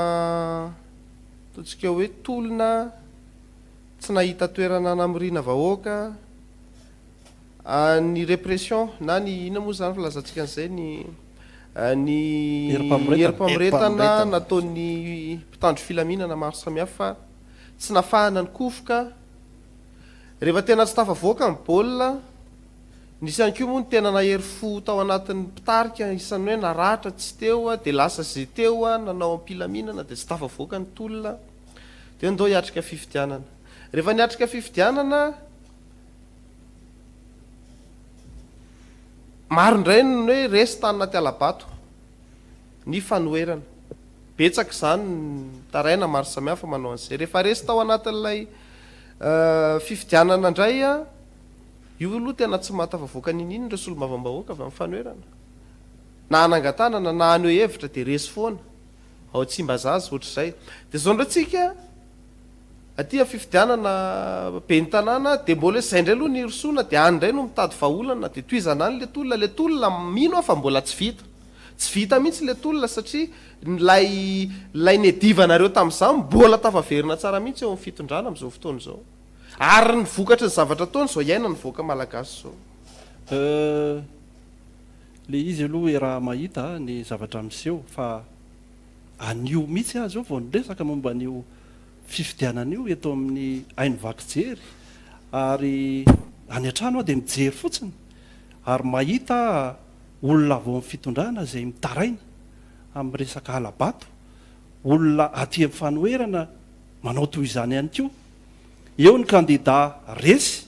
ataontsika hoe tolona tsy nahita toerana namoriana vahoaka Ny répression na ny inona moa izany filazantsika an'izay ny ny herim-pamoretana nataon'ny mpitandro filaminana maro samihafa tsy nafahana nikofoka. Rehefa tena tsy tafavoaka ny baolina, nisy ihany koa moa ny tena nahery fo tao anatin'ny mpitarika isan'ny hoe naratra tsy teo dia lasa izay teo nanao am-pilaminana dia tsy tafavoaka ny tolona dia ndao hiatrika fifidianana. Rehefa niatrika fifidianana, Maro indray ny hoe resy tany anaty hala-bato ny fanoherana. Betsaka izany ny taraina maro samihafa manao an'izay. Rehefa resy tao anatin'ilay fifidianana indray, io aloha tena tsy mahatafavoaka n'inon'inona ireo solombavambahoaka avy amin'ny fanoherana. Na hanangan-tanana na haneho hevitra dia resy foana ao Tsimbazaza ohatr'izay. Dia izao indray tsika. Aty amin'ny fifidianana ben'ny tanàna dia mbola hoe zay indray aloha ny hirosoana dia any indray no mitady vahaolana dia tohizana any le tolona, le tolona mino aho fa mbola tsy vita, tsy vita mihitsy le tolona satria ilay ilay niadivanareo tamin'izany mbola tafaverina tsara mihitsy eo amin'ny fitondrana amin'izao fotoana izao ary ny vokatry ny zavatra ataony izao iainan'ny vahoaka malagasy izao. Euh, le izy aloha hoe raha mahita ny zavatra miseho fa Anio mihitsy aho izao vao niresaka momba an'io fifidianana io eto amin'ny haino vaky jery ary any an-trano aho dia mijery fotsiny ary mahita olona avy ao amin'ny fitondrana izay mitaraina amin'ny resaka hala-bato, olona aty amin'ny fanoherana manao toy izany ihany koa. Eo ny kandida resy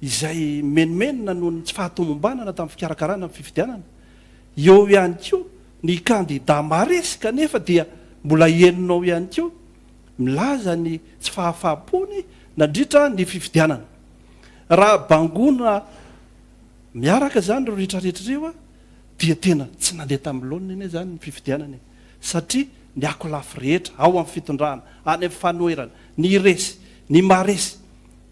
izay mimenomenona noho ny tsy fahatomombanana tamin'ny fikarakarana ny fifidianana. Eo ihany koa ny kandida maresy kanefa dia mbola henonao ihany koa milaza ny tsy fahafaham-pony nandritra ny fifidianana. Raha bangoina miaraka izany ireo rehetrarehetra ireo dia tena tsy nandeha tamin'ny laoniny anie izany ny fifidianana e! satria ny akolafy rehetra ao amin'ny fitondrana, any amin'ny fanoherana, ny resy, ny maresy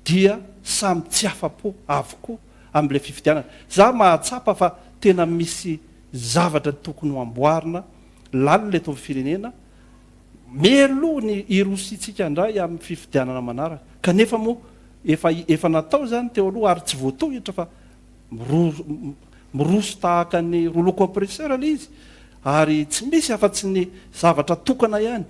dia samy tsy afa-po avokoa amin'ilay fifidianana. Za mahatsapa fa tena misy zavatra tokony ho amboarina lalina eto amin'ny firenena mialoha ny hirosiantsika indray amin'ny fifidianana manaraka. Kanefa moa efa efa natao izany teo aloha ary tsy voatohitra fa miroso tahaka ny rouleau compresseur ilay izy ary tsy misy afa-tsy ny zavatra tokana ihany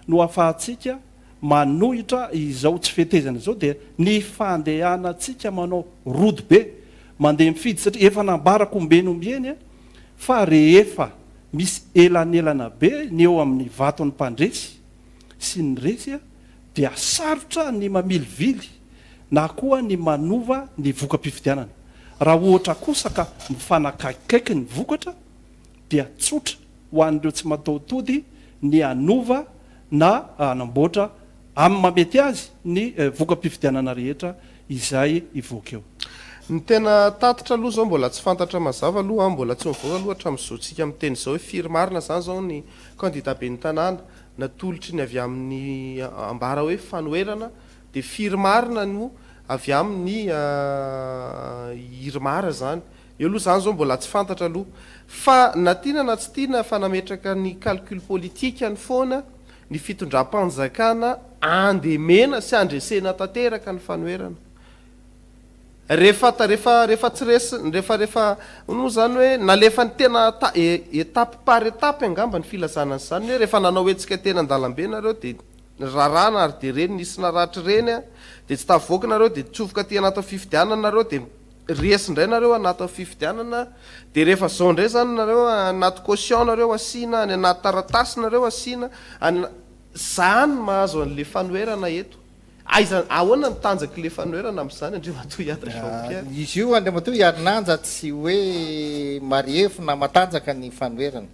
no ahafahantsika manohitra izao tsy fetezana izao dia ny fandehanantsika manao rodobe mandeha mifidy satria efa nambarako ombieny ombieny fa rehefa misy elanelana be ny eo amin'ny vaton'ny mpandresy sy ny resy dia sarotra ny mamilivily na koa ny manova ny voka-pifidianana. Raha ohatra kosa ka mifanakaikikaiky ny vokatra dia tsotra ho an'ireo tsy mataho-tody ny hanova na hanamboatra amin'ny maha mety azy ny voka-pifidianana rehetra izay hivoaka eo. Ny tena tatitra aloha izao mbola tsy fantatra mazava aloha an, mbola tsy mivoaka aloha hatramin'izao tsika miteny izao hoe firy marina izany izao ny kandida ben'ny tanàna natolotry ny avy amin'ny ambara hoe fanoherana dia firy marina no avy amin'ny IRMAR izany. Eo aloha izany izao mbola tsy fantatra aloha fa na tiana na tsy tiana fa nametraka ny calcul politikany foana ny fitondram-panjakana andemena sy andresena tanteraka ny fanoherana. Rehefa rehefa rehefa tsy resy rehefa rehefa hono moa izany hoe nalefany tena étape par étape angamba ny filazana an'izany hoe rehefa nanao hetsika teny an-dalambe nareo dia raràna ary dia ireny nisy naratra ireny dia tsy tafavoaka nareo dia tsofoka aty anatin'ny fifidianana nareo dia Resy indray nareo anatin'ny fifidianana dia rehefa zao indray zany nareo anaty caution nareo asiana, any anaty taratasy nareo asiana, any zany mahazo an'le fanoherana eto. Aiza, ahoana ny tanjak'ilay fanoherana amin'izany Andriamatoa Hiata Jean Pierre? Izy io Andriamatoa Hiarinanja tsy hoe marefo na matanjaka ny fanoherana.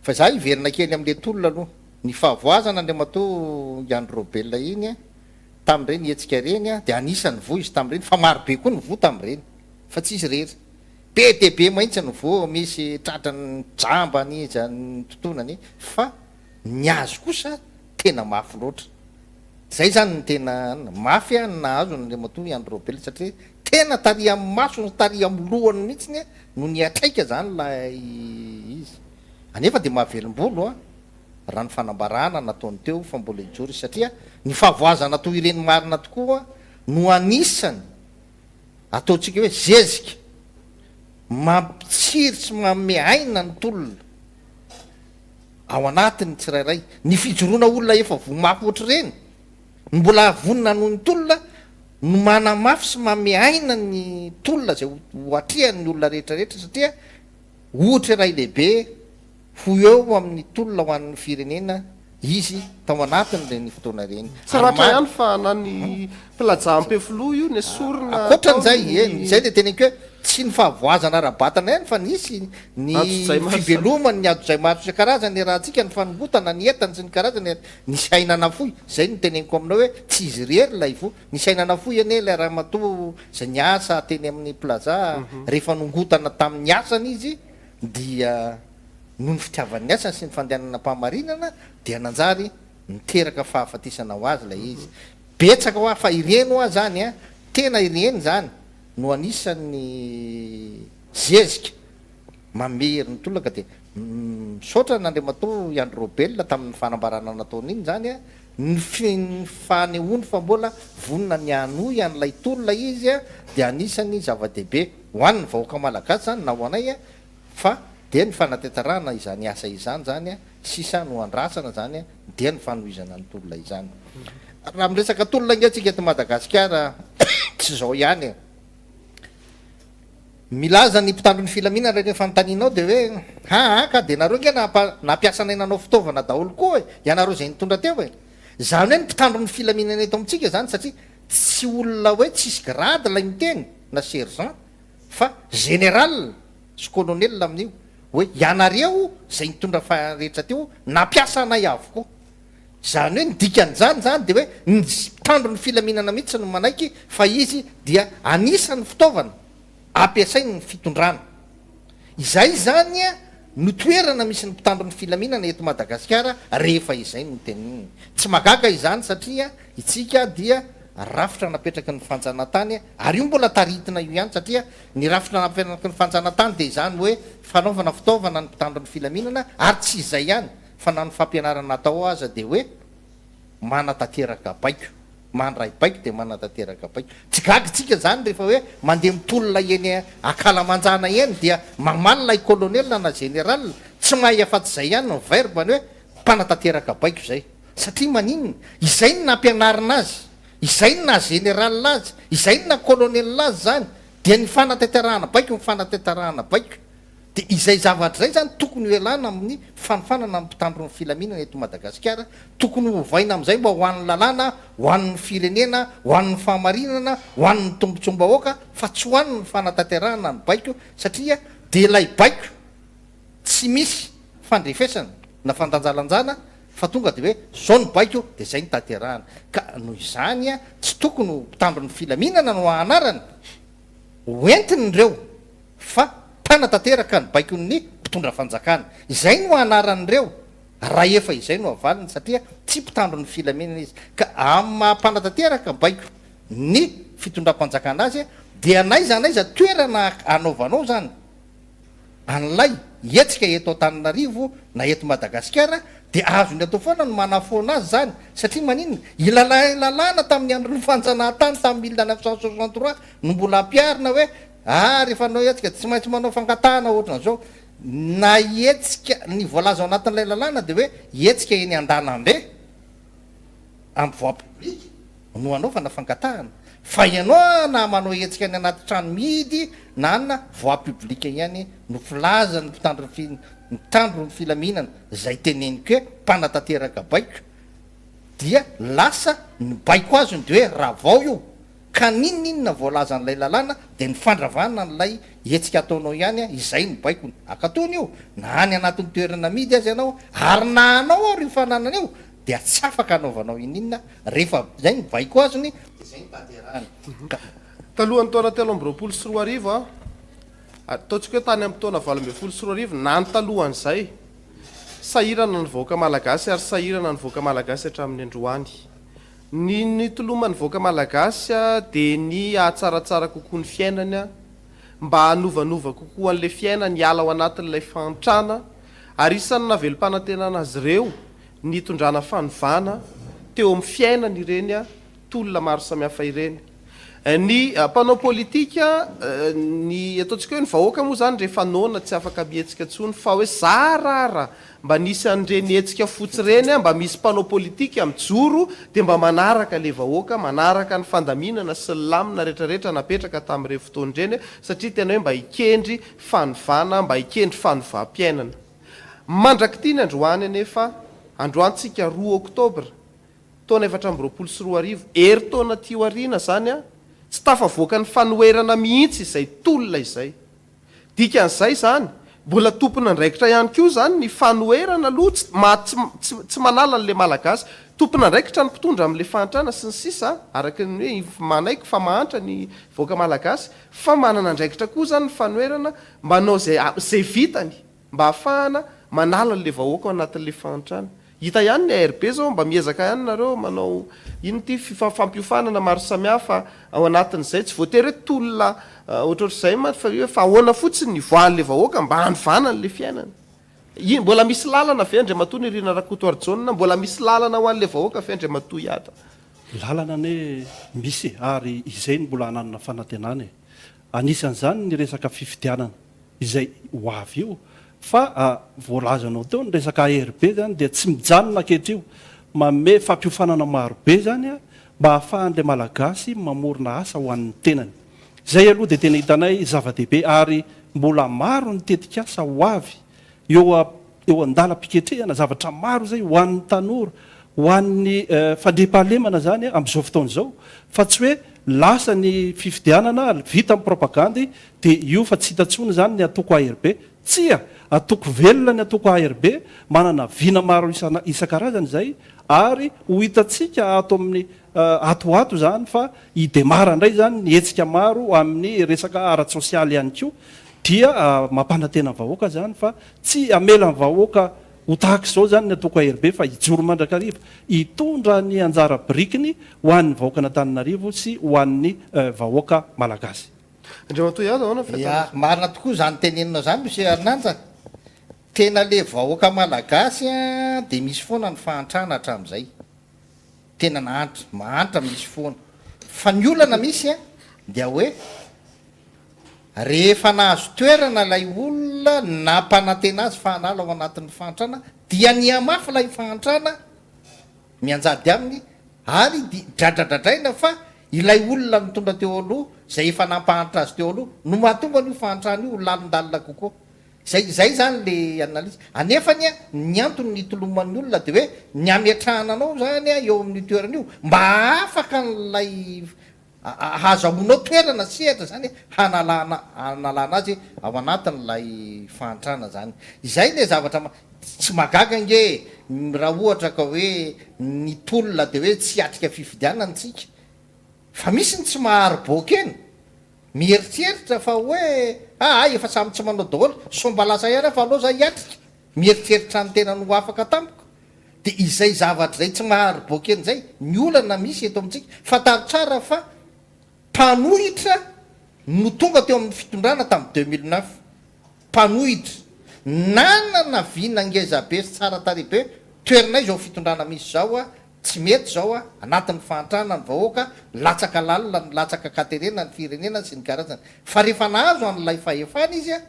Fa izaho hiverina kely amin'ilay tolona aloha. Ny fahavoazana Andriamatoa Andry Raobelina iny tamin'ireny hetsika ireny dia anisan'ny voa izy tamin'ireny fa maro be koa ny voa tamin'ireny fa tsy izy irery. Be dia be mihitsy ny voa, misy tratran'ny jamba ny iza ny totonany fa ny azy kosa tena mafy loatra. Zay zany no tena mafy ny nahazo an'i Andriamatoa Andry Raobelina satria tena tary amin'ny masony sy tary amin'ny lohany mihitsy no niatraika zany ilay izy. Anefa dia mahavelom-bolo an, raha ny fanambarana nataony teo fa mbola hijoro izy satria ny fahavoazana toy ireny marina tokoa no anisany ataontsika hoe zezika mampitsiry sy manome aina ny tolona. ao anatin'ny tsirairay. Ny fijoroana olona efa voa mafy ohatr'ireny, no mbola vonona hanohy ny tolona, no manamafy sy manome aina ny tolona izay ho atrehan'ny olona rehetra rehetra satria ohatra iray lehibe ho eo amin'ny tolona ho an'ny firenena izy tao anatin'ireny fotoana ireny. Tsy ratra ihany fa na ny mpilaja Ampefiloha io nesorina tao Ankoatran'izay, eny, izay dia teneniko hoe tsy ny fahavoazana ara-batana ihany fa nisy ny fivelomany, ny antsojay maro isan-karazany niarahantsika, ny fanongotana, ny entana sy ny karazany ary nisy aina nafoy. Izay no teneniko aminao hoe tsy izy irery ilay voa. Nisy aina nafoy anie ilay ramatoa izay niasa teny amin'ny Plaza, rehefa nongotana tamin'ny asany izy dia noho ny fitiavany ny asany sy ny fandehanana am-pahamarinana dia nanjary niteraka fahafatesana ho azy ilay izy. Betsaka hoa fa ireny hoa zany an, tena ireny zany no anisan'ny zezika manome hery ny tolona ka dia misaotra an'Andriamatoa Andry Raobelina tamin'ny fanambarana nataony iny zany an, ny ny fanehoany fa mbola vonona ny hanohy an'ilay tolona izy an, dia anisan'ny zava-dehibe ho an'ny vahoaka malagasy zany na ho anay an, fa dia ny fanatanterahana izany asa izany zany an, sisa no andrasana zany dia ny fanohizana ny tolona izany. Raha miresaka tolona ange tsika eto Madagasikara tsy izao ihany e. Milaza ny mpitandro ny filaminana rehefa fanontanianao dia hoe haa ka dia nareo ange nampiasa anay nanao fitaovana daholo koa e, ianareo izay nitondra teo e. Izany hoe ny mpitandro ny filaminana eto amintsika izany satria tsy olona hoe tsisy grade ilay miteny na sergent fa général sy colonel amin'io hoe ianareo izay nitondra fa rehetra teo nampiasa anay avokoa. Izany hoe ny dikan'izany izany dia hoe ny mpitandro ny filaminana mihitsy no manaiky fa izy dia anisan'ny fitaovana ampiasain'ny fitondrana. Izay izany no toerana misy ny mpitandro ny filaminana eto Madagasikara rehefa izay no teneniny. Tsy mahagaga izany satria itsika dia rafitra napetraky ny fanjanantany ary io mbola taritina io ihany satria Ny rafitra nampianaky ny fanjanantany dia izany hoe fanaovana fitaovana ny mpitandro ny filaminana ary tsy izay ihany fa na ny fampianarana atao aza dia hoe manatanteraka baiko, mandray baiko dia manatanteraka baiko. Tsy gaga isika izany rehefa hoe mandeha mitolona eny ankalamanjana eny dia mamaly ilay colonel na général, tsy mahay afa-tsy izay ihany ny verbe-ny hoe mpanatanteraka baiko izay. Satria maninona? Izay no nampianarina azy. Izay no naha général azy, izay no naha colonel azy izany, dia ny fanatanterahana baiko, ny fanatanterahana baiko. Dia izay zavatra izay izany tokony ho ialana amin'ny fanofanana ny mpitandro ny filaminana eto Madagasikara, tokony ho ovaina amin'izay mba ho an'ny lalàna, ho an'ny firenena, ho an'ny fahamarinana, ho an'ny tombotsoam-bahoaka fa tsy ho an'ny fanatanterahana ny baiko satria dia ilay baiko tsy misy fandrefesana na fandanjalanjana fa tonga dia hoe zao ny baiko dia zay no tanterahana. Ka noho izany tsy tokony ho mpitandro ny filaminana no anarany ho entiny ireo fa mpanatanteraka ny baikon'ny mpitondra fanjakana. Izay no anaran'ireo raha efa izay no avaliny satria tsy mpitandro ny filaminana izy. Ka amin'ny maha mpanatanteraka baiko ny fitondram-panjakana azy dia n'aiza n'aiza toerana anaovanao izany an'ilay hetsika eto Antananarivo na eto Madagasikara dia azony atao foana ny manafoana azy izany satria maninona? Ilalay lalàna tamin'ny andron'ny fanjanahantany tamin'ny 1963 no mbola ampiharina hoe ah rehefa hanao hetsika tsy maintsy manao fangatahana ohatran'izao na hetsika ny voalaza ao anatin'ilay lalàna dia hoe hetsika eny an-dalambe amin'ny voie publique no anaovana fangatahana fa ianao na manao hetsika any anaty trano mihidy na anona voie publique ihany no filazan'ny mpitandro ny mpitandro ny filaminana izay teneniko hoe mpanatanteraka baiko. dia lasa ny baiko azony dia hoe ravao io, ka n'inon'inona voalazan'ilay lalàna dia ny fandravana an'ilay hetsika ataonao ihany izay no baikony. Akatony io, na any anatin'ny toerana amidy aza ianao, ary na anao ary io fananana io dia tsy afaka anaovanao ininona rehefa izay no baiko azony dia izay no tanterahany. Ka. Talohan'ny taona 2023 an, ataontsika hoe tany amin'ny taona 2018 na ny talohan'izay, sahirana ny vahoaka malagasy ary sahirana ny vahoaka malagasy hatramin'ny androany. Ny nitoloman'ny vahoaka malagasy dia ny hahatsaratsara kokoa ny fiainany, mba hanovanova kokoa an'ilay fiainany hiala ao anatin'ilay fahantrana, ary isan'ny nahavelom-panantenana azy ireo ny hitondrana fanovana teo amin'ny fiainany ireny tolona maro samihafa ireny. Ny mpanao politika, ny ataontsika hoe ny vahoaka moa izany rehefa noana tsy afaka mihetsika intsony fa hoe zara ara mba nisy an'ireny hetsika fotsy ireny mba misy mpanao politika mijoro dia mba manaraka ilay vahoaka, manaraka ny fandaminana sy ny lamina rehetrarehetra napetraka tamin'ireny fotoana ireny satria tena hoe mba hikendry fanovana, mba hikendry fanovam-piainana. Mandrak'ity ny androany anefa, androany tsika roa oktobra, taona 2024, herintaona aty aoriana izany an, tsy tafavoaka ny fanoherana mihitsy izay tolona izay. Dikan'izay izany, mbola tompon'andraikitra ihany koa izany ny fanoherana aloha, tsy ma tsy tsy tsy manala an'ilay Malagasy. Tompon'andraikitra ny mpitondra amin'ilay fahantrana sy ny sisa, araka ny hoe manaiky fa mahantra ny vahoaka Malagasy, fa manana andraikitra koa izany ny fanoherana manao izay izay vitany. Mba ahafahana manala an'le vahoaka ao anatin'le fahantrana. Hita ihany ny ARB zao mba miezaka ihany nareo manao ino ity fampiofanana maro samihafa ao anatin'izay, tsy voatery hoe tolona ohatrohatr'izay mantsy fa hoe fa ahoana fotsiny ny hivoahan'le vahoaka mba hanovana an'le fiainana. I, mbola misy lalana ve Andriamatoa Nirina Rakotoarijaona, mbola misy lalana ho an'le vahoaka ve Andriamatoa Iada? Lalana anie misy e, ary izay no mbola hananana fanantenana e. Anisan'izany ny resaka fifidianana. izay ho avy io fa voalazanao teo ny resaka ARB zany dia tsy mijanona ankehitrio, manome fampiofanana maro be zany mba ahafahan'ilay Malagasy mamorona asa ho an'ny tenany. Izay aloha dia tena hitanay zava-dehibe ary mbola maro ny tetikasa ho avy eo eo an-dalam-piketrehana zavatra maro izay ho an'ny tanora, ho an'ny fandriampahalemana izany amin'izao fotoana izao fa tsy hoe lasa ny fifidianana, vita ny propagandy dia io fa tsy hita intsony izany ny antoko ARB. Tsia! Antoko velona ny antoko ARB, manana vina maro isan-karazany izay ary ho hitantsika ato amin'ny ato ho ato izany fa hi-demara indray izany ny hetsika maro amin'ny resaka ara-tsosialy ihany koa dia mampanantena ny vahoaka izany fa tsy hamela ny vahoaka ho tahaka izao izany ny antoko ARB fa hijoro mandrakariva hitondra ny anjara birikiny ho an'ny vahoakan'Antananarivo sy ho an'ny vahoaka malagasy. Andriamatoa Ihada, ahoana ny fahitana azy? Ya, marina tokoa izany teneninao izany Monsieur Harinanja. Tena le vahoaka malagasy an dia misy foana ny fahantrana hatramin'izay. Tena nahantra, mahantra misy foana. Fa ny olana misy an dia hoe rehefa nahazo toerana ilay olona nampanantena azy fa hanala ao anatin'ny fahantrana dia nihamafy ilay fahantrana mianjady aminy ary dia dradradradraina fa ilay olona nitondra teo aloha izay efa nampahantra azy teo aloha no mahatonga an'io fahantrana io ho lalindalina kokoa. Izay izay izany le analyse. Anefany an, ny antony nitoloman'ny olona dia hoe ny hametrahana anao izany an eo amin'io toerana io mba hahafaka an'ilay hahazahoanao toerana sehatra izany hanalana hanalana azy ao anatin'ilay fahantrana izany. Izay ilay zavatra tsy mahagaga ange e, raha ohatra ka hoe ny tolona dia hoe tsy hiatrika fifidianana isika fa misy ny tsy mahari-boakena. Mieritreritra fa hoe aa efa samy tsy manao daholo, sao mba lasa ihany aho fa aleo za hiatrika, mieritreritra ny tenany ho afaka tampoka. Dia izay zavatra izay tsy mahari-boakena izay ny olana misy eto amintsika. Fantaro tsara fa mpanohitra no tonga teo amin'ny fitondrana tamin'ny 2009. Mpanohitra. Nanana vina ngeza be sy tsara tarehy be, toherinay izao fitondrana misy izao a, tsy mety izao a, anatin'ny fahantrana ny vahoaka, latsaka lalina ny latsaka an-katerena ny firenena sy ny karazany. Fa rehefa nahazo an'ilay fahefana izy a,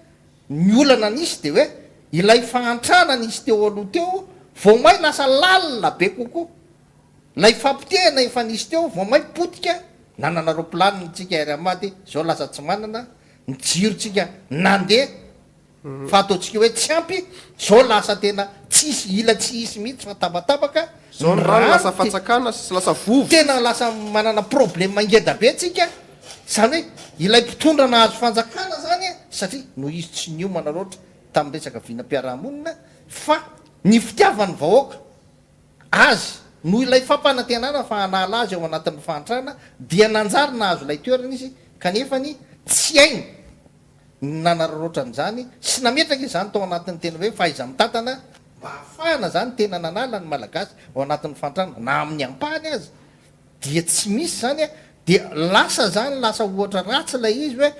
ny olana nisy dia hoe ilay fahantrana nisy teo aloha teo vao may lasa lalina be kokoa. Ilay fapotehana efa nisy teo vao may potika, nanana roaplanina tsika Air Mad, izao lasa tsy manana, ny jirontsika nandeha. Fa ataontsika hoe tsy ampy, zao lasa tena tsisy, ila tsy hisy mihitsy fa tapatapaka Zao ny rano lasa fatsakana sy lasa vovo. Tena lasa manana problème ngeda be tsika, zany hoe ilay mpitondra nahazo fanjakana zany satria noho izy tsy niomana loatra tamin'ny resaka vinam-piarahamonina fa ny fitiavan'ny vahoaka azy noho ilay fampanantenana fa hanala azy ao anatin'ny fahantrana dia nanjary nahazo ilay toerana izy kanefany tsy hainy ny nanararaotra an'izany sy nametraka izany tao anatin'ny tena hoe fahaiza-mitantana mba hahafahana izany tena nanala ny Malagasy ao anatin'ny fahantrana na amin'ny ampahany aza dia tsy misy izany dia lasa izany lasa ohatra ratsy ilay izy hoe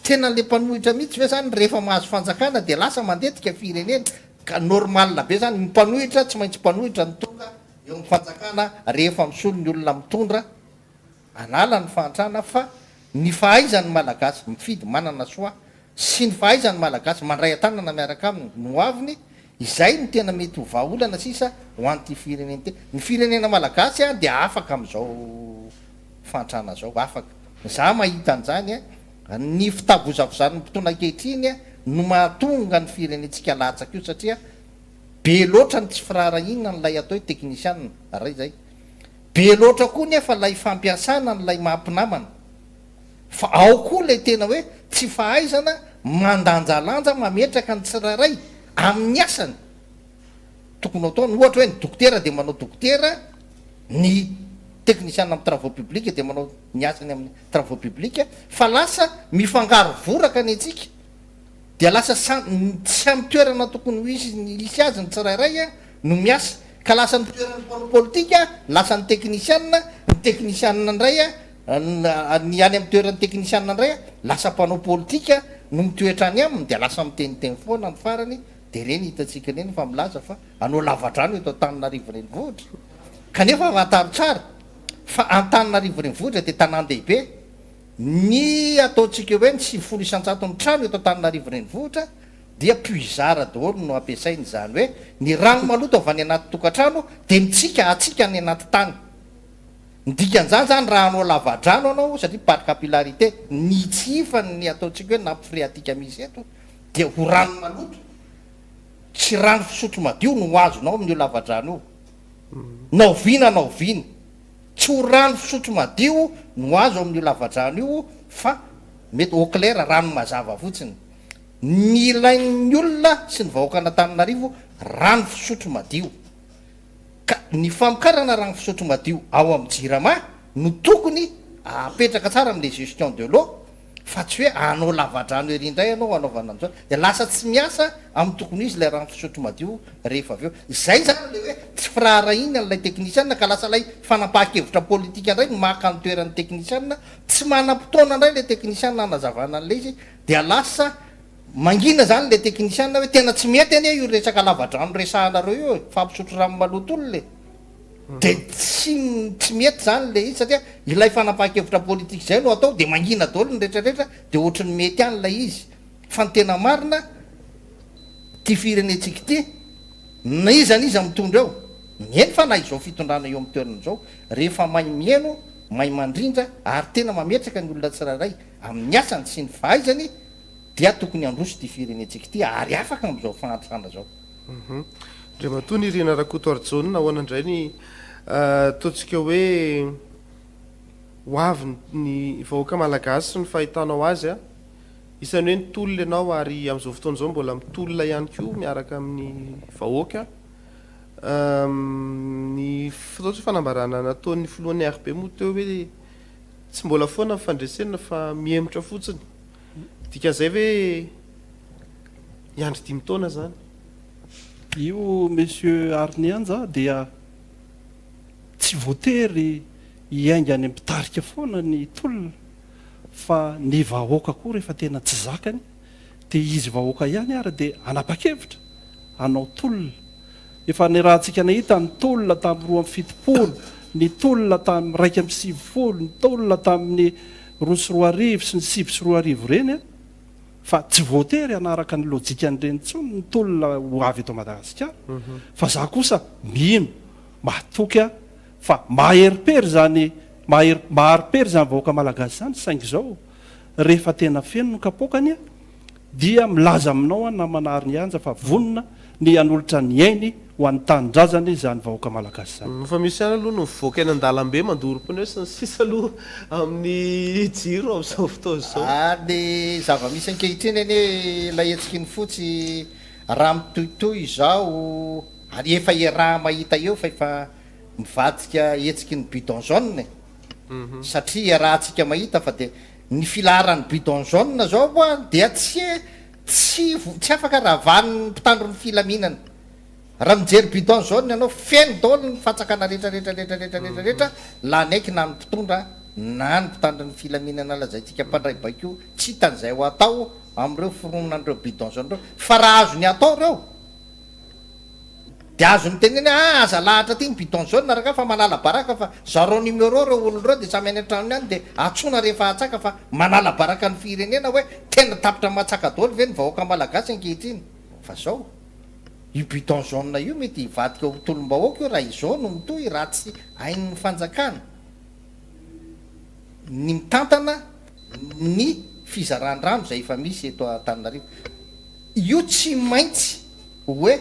tena ilay mpanohitra mihitsy ve izany rehefa mahazo fanjakana dia lasa mandetika firenena ka normal be izany ny mpanohitra tsy maintsy mpanohitra no tonga eo amin'ny fanjakana rehefa misolo ny olona mitondra Hanala ny fahantrana fa ny fahaizan'ny Malagasy mifidy manana choix sy ny fahaizan'ny Malagasy mandray an-tanana miaraka aminy ny ho aviny, izay no tena mety ho vahaolana sisa ho an'ity firenena ity. Ny firenena Malagasy dia afaka amin'izao fahantrana izao, afaka. Za mahita an'izany, ny fitavozavozan'ny mpitondra ankehitriny no mahatonga ny firenentsika latsaka io satria be loatra ny tsy firaharahiana an'ilay atao hoe teknisianina, ray izay. Be loatra koa nefa ilay fampiasana an'ilay maha mpinamana. Fa ao koa ilay tena hoe tsy fahaizana mandanjalanja mametraka ny tsirairay amin'ny asany tokony ho ataony. Ohatra hoe ny dokotera dia manao dokotera, ny teknisiana amin'ny travaux publics dia manao ny asany amin'ny travaux publics, fa lasa mifangaro voraka ny antsika. Dia lasa samy tsy amin'ny toerana tokony ho izy hisy azy ny tsirairay no miasa. Ka lasa ny toeran'ny mpanao politika, lasa ny teknisianina, ny teknisianina indray, ny any amin'ny toeran'ny teknisianina indray lasa mpanao politika no mitoetra any aminy dia lasa miteniteny foana ny farany dia ireny hitantsika ireny fa milaza fa hanao lavadrano eto Antananarivo renivohitra. Kanefa fantaro tsara fa Antananarivo renivohitra dia tanàn-dehibe. Ny ataontsika hoe ny 90 isan-jaton'ny trano eto Antananarivo renivohitra dia puisard daholo no ampiasaina, izany hoe ny rano maloto avy any anaty tokantrano dia mitsika hatsiaka any anaty tany. Ny dikan'izany izany raha hanao lavadrano ianao satria par capillarité ny tsifan'ny ataontsika hoe nappe phréatique misy eto dia ho rano maloto tsy rano fisotro madio no ho azonao amin'io lavadrano io na oviana na oviana. Tsy ho rano fisotro madio no azo amin'io lavadrano io fa mety eau claire, rano mazava fotsiny. Ny ilain'ny olona sy ny vahoakan'Antananarivo rano fisotro madio. Ka ny famokarana rano fisotro madio ao amin'ny Jirama no tokony apetraka tsara amin'ilay gestion de l'eau fa tsy hoe hanao lavadrano ery indray ianao hanaovana an'izao dia lasa tsy miasa amin'ny tokony ho izy ilay rano fisotro madio rehefa avy eo. Izay izany ilay hoe tsy firaharahiana an'ilay teknisiana ka lasa ilay fanapahan-kevitra politika indray no maka ny toeran'ny teknisiana, tsy manam-potoana indray ilay teknisiana hanazavana an'ilay izy dia lasa mangina izany ilay teknisiana hoe tena tsy mety anie io resaka lavadrano resahanareo io e, fampisotro rano maloto olona e. Dia tsy tsy mety izany ilay izy satria ilay fanapahan-kevitra politika izay no atao dia mangina daholo ny rehetra rehetra dia ohatry ny mety ihany ilay izy fa ny tena marina ity firenentsika ity na iza n'iza mitondra eo, eny fa na izao fitondrana eo amin'ny toerana izao rehefa mahay mihaino, mahay mandrindra ary tena mametraka ny olona tsirairay amin'ny asany sy ny fahaizany dia tokony handroso ity firenentsika ity ary afaka amin'izao fahantrana izao. Andriamatoa Nirina Rakotoarijaona, ahoana indray ny ataontsika hoe ho avy ny vahoaka malagasy sy ny fahitanao azy a? Isan'ny hoe nitolona ianao ary amin'izao fotoana izao mbola mitolona ihany koa miaraka amin'ny vahoaka. Ny ataontsika fanambarana nataon'ny filohan'ny ARB moa teo hoe tsy mbola foana ny fandresena fa mihemotra fotsiny. Dikan'izay ve hiandry dimy taona izany? Io Monsieur Harinianja dia tsy voatery hiainga any amin'ny mpitarika foana ny tolona fa ny vahoaka koa rehefa tena tsy zakany dia izy vahoaka ihany ary dia hanapa-kevitra hanao tolona. Efa niarahantsika nahita ny tolona tamin'ny 72, ny tolona tamin'ny 91, ny tolona tamin'ny 2002 sy ny 2009 ireny fa tsy voatery hanaraka ny lojikan'ireny intsony ny tolona ho avy eto Madagasikara fa za kosa mino, mahatoky aho fa maherim-pery izany mahery mahari-pery izany vahoaka malagasy izany saingy izao rehefa tena feno ny kapoakany dia. Dia milaza aminao aho namana Harinianja fa vonona ny hanolotra ny ainy ho an'ny tanindrazany izany vahoaka malagasy izany. Fa misy ihany aloha no mivoaka eny an-dalambe mandoro pneu sy ny sisa aloha amin'ny jiro amin'izao fotoana izao. Ary ny zava-misy ankehitriny anie ilay hetsiky ny fotsy raha mitohitohy izao ary efa iaraha-mahita eo fa efa mivadika hetsiky ny bidon jaune e! Satria iarahantsika mahita fa dia ny filaharan'ny bidon jaune izao moa dia tsy Tsy tsy afaka ravan'ny mpitandro ny filaminana. Raha mijery bidon jaune ianao, feno daholo ny fatsakana rehetra rehetra rehetra rehetra rehetra rehetra, lany aiky na ny mpitondra na ny mpitandro ny filaminana lazaintsika mpandray baiko tsy hitany izay ho atao amin'ireo fironan'ireo bidon jaune ireo. Fa raha azony atao ireo Dia azony tenenina hoe ah aza alahatra aty ny bidon jaune rangah fa manala baraka fa zarao numéro ireo olona ireo dia samy any an-tranony any dia antsoina rehefa hatsaka fa manala baraka ny firenena hoe tena tapitra matsaka daholo ve ny vahoaka malagasy ankehitriny fa zao io bidon jaune io mety hivadika ho tolom-bahoaka io raha izao no mitohy raha tsy hain'ny fanjakana ny mitantana ny fizaran-drano izay efa misy eto Antananarivo. Io tsy maintsy hoe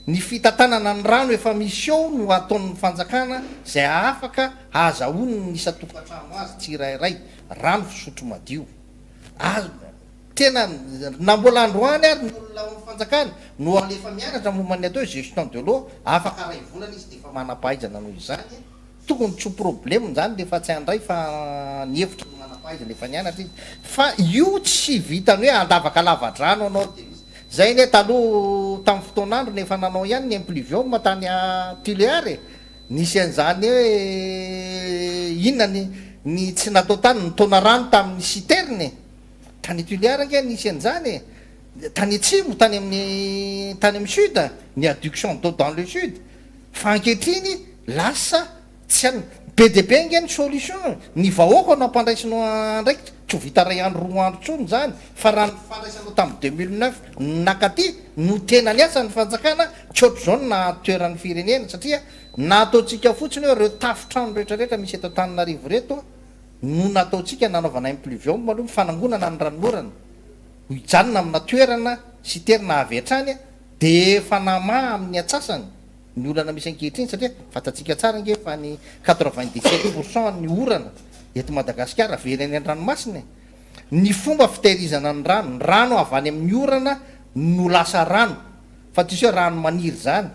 ny fitantanana ny rano efa misy eo no ataon'ny fanjakana izay afaka hahazahoany ny isan-tokantrano azy tsirairay rano fisotro madio. Azo tena na mbola androany ary ny olona ao amin'ny fanjakana no alefa mianatra momba ny atao hoe gestion de l'eau, afaka iray volana izy dia efa manam-pahaizana noho izany. Tokony tsy ho problème zany rehefa tsy handray fa ny hevitry ny manam-pahaizana efa nianatra izy fa io tsy vitan'ny hoe handavaka lava-drano anao dia misy zay anie taloha tamin'ny fotoan'androny efa nanao ihany ny impluvium tany Tuléar e nisy an'izany hoe inona ny ny tsy natao tany nitaona rano tamin'ny citerne e tany Tuléar ange nisy an'izany e tany atsimo tany amin'ny tany amin'ny sud ny adduction d'eau dans le sud Fa ankehitriny lasa tsy an, be dia be ange ny solution e, ny vahoaka no ampandraisinao andraikitra, tsy ho vita ray andro roa andro intsony izany, fa raha ny fandraisanao tamin'ny 2009 nakaty no tena niasa ny fanjakana, tsy ohatr'izao no nahatoeran'ny firenena, satria na ataontsika fotsiny hoe ireo tafon-trano rehetra rehetra misy eto Antananarivo ireto no nataontsika nanaovana impluvium aloha, fanangonana ny ranonorana ho hijanona amina toerana citerne avy hatrany Dia efa namaha amin'ny antsasany ny olana misy ankehitriny satria fantatsika tsara ange fa ny 97 pour cent ny orana eto Madagasikara very any an-dranomasina e! Ny fomba fitehirizana ny rano, ny rano avy any amin'ny orana no lasa rano fa tsisy hoe rano maniry izany,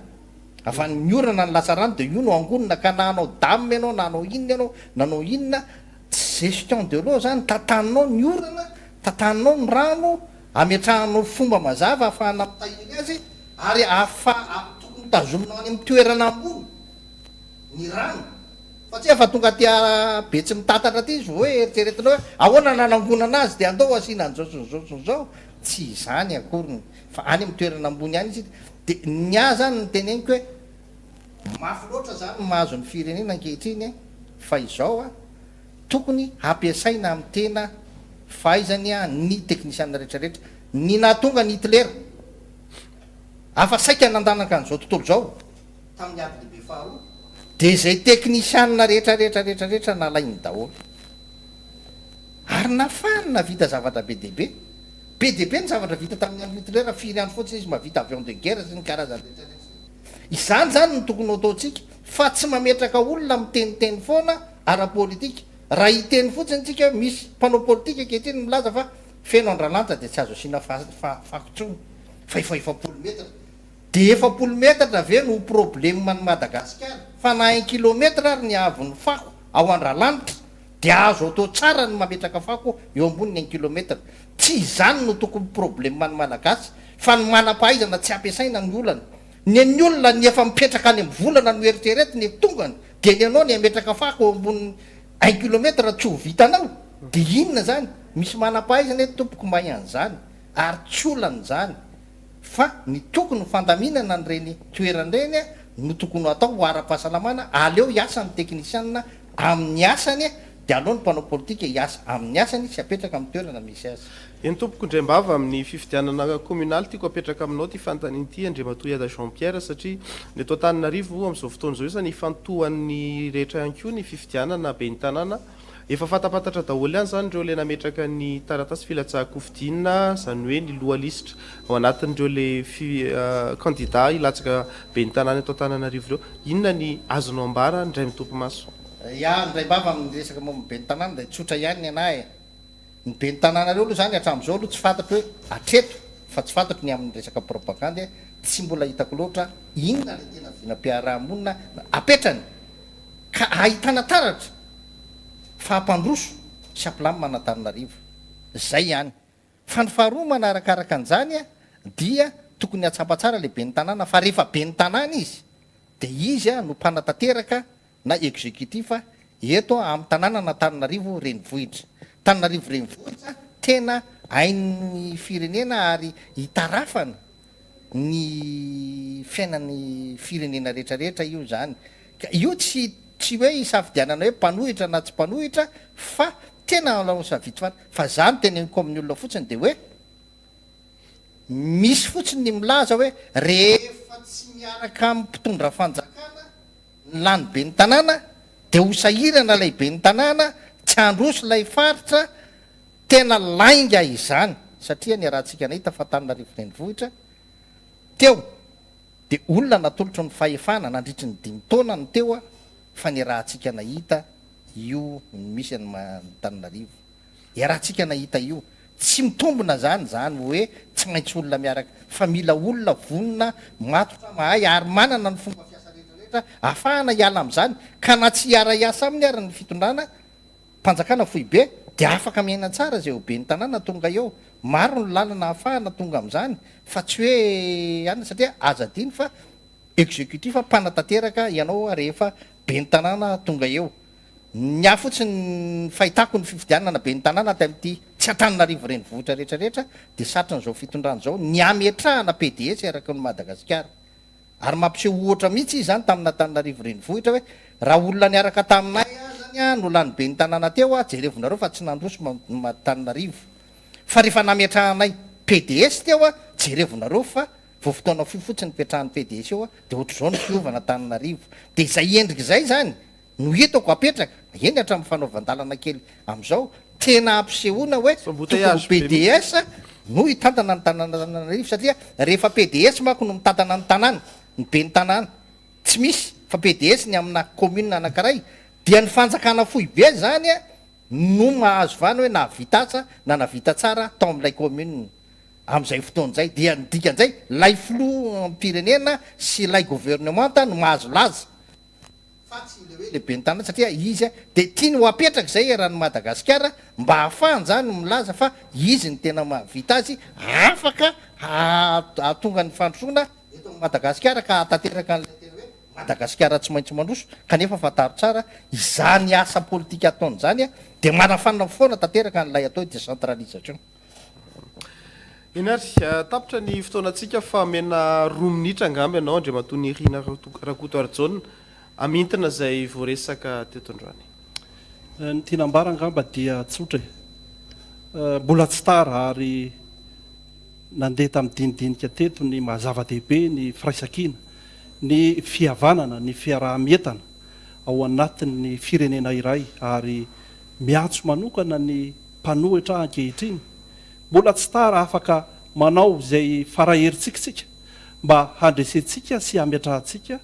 avy any amin'ny orana no lasa rano dia io no angonina ka na hanao dame ianao na hanao inona ianao na hanao inona, tsy gestion de l'eau izany, tantaninao ny orana, tantaninao ny rano, Ametrahanao fomba mazava ahafahana mitahiry azy ary ahafaha tokony tazominao any amin'ny toerana ambony ny rano fa tsy efa tonga aty Betsimitatatra aty izy vao hoe eritreretinao hoe ahoana nanangonana azy dia andao asiana an'izao sy izao sy izao, tsy izany akory ny fa any amin'ny toerana ambony any izy dia ny ahy zany ny teneniko hoe mafy loatra zany ny mahazo ny firenena ankehitriny fa izao a. Tokony hampiasaina amin'ny tena fahaizany ny teknisiana rehetrarehetra. Ny nahatonga an'i Hitler afa saika nandanaka an'izao tontolo izao tamin'ny ady lehibe faharoa dia izay teknisiana rehetrarehetra rehetrarehetra nalainy daholo. Ary nafahany nahavita zavatra be dia be. Be dia be ny zavatra vita tamin'ny andron'i Hitler, firy andro fotsiny izy mahavita avion de guerre sy ny karazany rehetrarehetra. Izany izany no tokony ho ataontsika fa tsy mametraka olona miteniteny foana ara-politika. Raha hiteny fotsiny tsika hoe misy mpanao politika ankehitriny milaza fa feno Andralanitra dia tsy azo asiana fako intsony fa efa 40 metatra. Dia 40 metatra ve no ho problème an'i Madagasikara? Fa na un kilomètre ary ny haavon'ny fako ao Andralanitra dia azo atao tsara ny mametraka fako eo ambonin'ny un kilomètre. Tsy izany no tokony problème an'ny Malagasy fa ny manam-pahaizana tsy ampiasaina ny olana. Ny an'ny olona ny efa mipetraka any amin'ny volana no eritreretiny e tongany dia ny anao ny hametraka fako eo ambonin'ny un kilomètre tsy ho vitanao dia inona izany? Misy manam-pahaizana eto tompoko mahay an'izany ary tsy olana izany fa ny tokony ho fandaminana an'ireny toerana ireny no tokony ho atao ho ara-pahasalamana, aleo hiasa ny teknisianina amin'ny asany dia aleo ny mpanao politika hiasa amin'ny asany sy hapetraka amin'ny toerana misy azy. Eny tompoko, indray am-bava amin'ny fifidianana kaominaly tiako apetraka aminao ity fanontaniana ity Andriamatoa Iada Jean Pierre satria ny eto Antananarivo amin'izao fotoana izao isany ifantohan'ny rehetra ihany koa ny fifidianana ben'ny tanàna. Efa fantapantatra daholo ihany izany ireo ilay nametraka ny taratasy filatsahan-kofidina, izany hoe ny loha lisitra ao anatin'ireo ilay kandida hilatsaka ben'ny tanàna eto Antananarivo ireo. Inona ny azonao ambara indray mitopy maso? Ya, ny raim-bava amin'ny resaka momba ny ben'ny tanàna dia tsotra ihany ny anah e. Ny ben'ny tanàna ireo aloha izany hatramin'izao aloha tsy fantatro hoe hatreto fa tsy fantatro ny amin'ny resaka propagandy tsy mbola hitako loatra inona ilay tena vinam-piarahamonina apetrany ka ahitana taratra fa hampandroso sy hampilamina an'Antananarivo. Izay ihany. Fa ny faharoa manarakaraka an'izany dia tokony hatsapa tsara ilay ben'ny tanàna fa rehefa ben'ny tanàna izy dia izy no mpanatanteraka na executif eto amin'ny tanànan'Antananarivo renivohitra. Tananarivo renivohitra tena ain'ny firenena ary itarafana ny fiainan'ny firenena rehetra rehetra io izany. Ka io tsy tsy hoe isafidianana hoe mpanohitra na tsy mpanohitra fa tena alao safidy fa za no teneniko amin'ny olona fotsiny dia hoe misy fotsiny ny milaza hoe rehefa tsy miaraka amin'ny mpitondra fanjakana ny lany ben'ny tanàna dia ho sahirana ilay ben'ny tanàna tsy handroso ilay faritra, tena lainga izany satria niarahantsika nahita fa Antananarivo renivohitra teo dia olona natolotry ny fahefana nandritry ny dimy taona no teo fa niarahantsika nahita io ny misy an'i Antananarivo. Iarahantsika nahita io. Tsy mitombina zany zany hoe tsy maintsy olona miaraka fa mila olona vonona, matotra, mahay ary manana ny fomba fiasa rehetra rehetra ahafahana hiala amin'izany ka na tsy hiara-hiasa aminy ary ny fitondrana mpanjakana foibe dia afaka miaina tsara izay ho ben'ny tanàna tonga eo. Maro ny lalana ahafahana tonga amin'izany fa tsy hoe anona satria aza adino fa executif mpanatanteraka ianao rehefa ben'ny tanàna tonga eo. Ny ahy fotsiny ny fahitako ny fifidianana ben'ny tanàna aty amin'ity tsy Antananarivo renivohitra rehetra rehetra dia satrin'izao fitondrana izao ny hametrahana PDS eraky ny Madagasikara. Ary mampiseho ohatra mihitsy izy izany tamin'Antananarivo renivohitra hoe raha olona niaraka taminay azany no lany ben'ny tanàna teo jerevonareo fa tsy nandroso Antananarivo fa rehefa nametrahanay PDS teo jerevonareo fa vao fotoana fohy fotsiny nipetrahan'ny PDS eo dia ohatr'izao ny fiovana Antananarivo. Dia izay endrika izay izany no hitako apetraka, eny hatramin'ny fanaovan-dalana kely amin'izao, tena ampisehoana hoe tokony ho PDS no hitantana ny tanàn'Antananarivo satria rehefa PDS manko no mitantana ny tanàna, ny ben'ny tanàna tsy misy fa PDS ny amina commune anankiray dia ny fanjakana foibe izany no mahazo vahana hoe nahavita asa na nahavita tsara tao amin'ilay commune amin'izay fotoana izay dia ny dikan'izay ilay filoham-pirenena sy ilay governemanta no mahazo laza. Fa tsy ilay hoe lehiben'ny tanàna satria izy dia tiany ho apetraka izay eran'i Madagasikara mba hahafahany izany milaza fa izy no tena mahavita azy afaka hahatonga ny fandrosoana eto amin'i Madagasikara ka hahatanteraka an'ilay teny hoe Madagasikara tsy maintsy mandroso kanefa fantaro tsara izany asa politika ataony izany dia manafanina foana tanteraka an'ilay atao hoe décentralisation. Eny ary, tapitra ny fotoanantsika fa omena roa minitra angamba ianao Andriamatoa Nirina Rakotoarijaona hamintina izay voaresaka teto androany. Ny tiana ambara angamba dia tsotra e. Mbola tsy tara ary nandeha tamin'ny dinidinika teto ny maha zava-dehibe ny firaisankina, ny fihavanana, ny fiaraha-mientana ao anatin'ny firenena iray ary miantso manokana ny mpanohitra ankehitriny, mbola tsy tara afaka manao izay fara-herintsika isika mba handresentsika sy hametrahantsika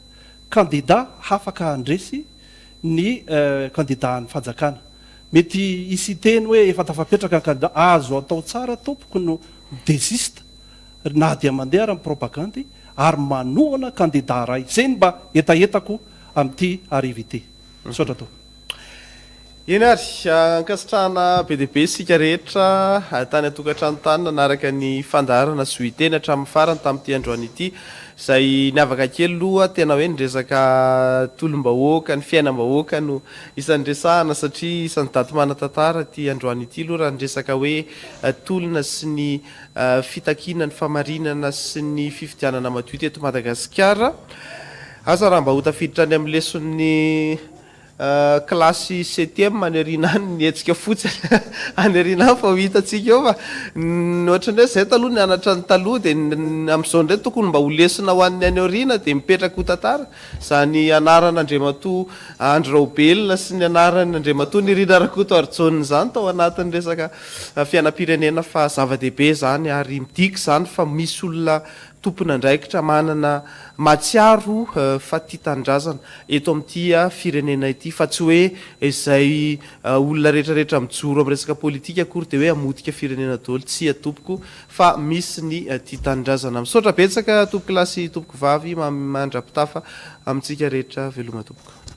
kandida hafaka handresy ny kandidan'ny fanjakana. Mety hisy hiteny hoe efa tafapetraka ny kandida, azo atao tsara tompoko no mi-desiste na dia mandeha ara ny propagandy ary manohana kandida iray. Izay no mba hetahetako amin'ity hariva ity. Misaotra tompoko. Eny ary, ankasitrahana be dia be isika rehetra tany an-tokantrano tany nanaraka ny fandaharana Zohiteny hatramin'ny farany tamin'ity androany ity, izay niavaka kely aloha, tena hoe ny resaka tolom-bahoaka, ny fiainam-bahoaka no isan'ny resahana satria isan'ny daty manan-tantara ity androany ity aloha raha ny resaka hoe tolona sy ny fitakiana ny famarinana sy ny fifidianana madio teto Madagasikara. Asa raha mba ho tafiditra any amin'ny leson'ny. Kilasy septième any aoriana any ny hetsika fotsy any aoriana any fa ho hitantsika eo fa ny ohatran'ny hoe zay taloha nianatra ny taloha dia amin'izao indray tokony mba ho lesona ho an'ny any aoriana dia mipetraka ho tantara izany anaran'Andriamatoa Andry Raobelina sy ny anaran'Andriamatoa Nirina Rakotoarijaona izany tao anatin'ny resaka fiainam-pirenena fa zava-dehibe izany ary midika izany fa misy olona tompon'andraikitra manana mahatsiaro fa tia tanindrazana eto amin'ity firenena ity fa tsy hoe izay olona rehetra rehetra mijoro amin'ny resaka politika akory dia hoe hamotika firenena daholo, tsia tompoko fa misy ny tia tanindrazana. Misaotra betsaka tompoko lahy sy tompoko vavy mandra-pitafa amintsika rehetra veloma tompoko.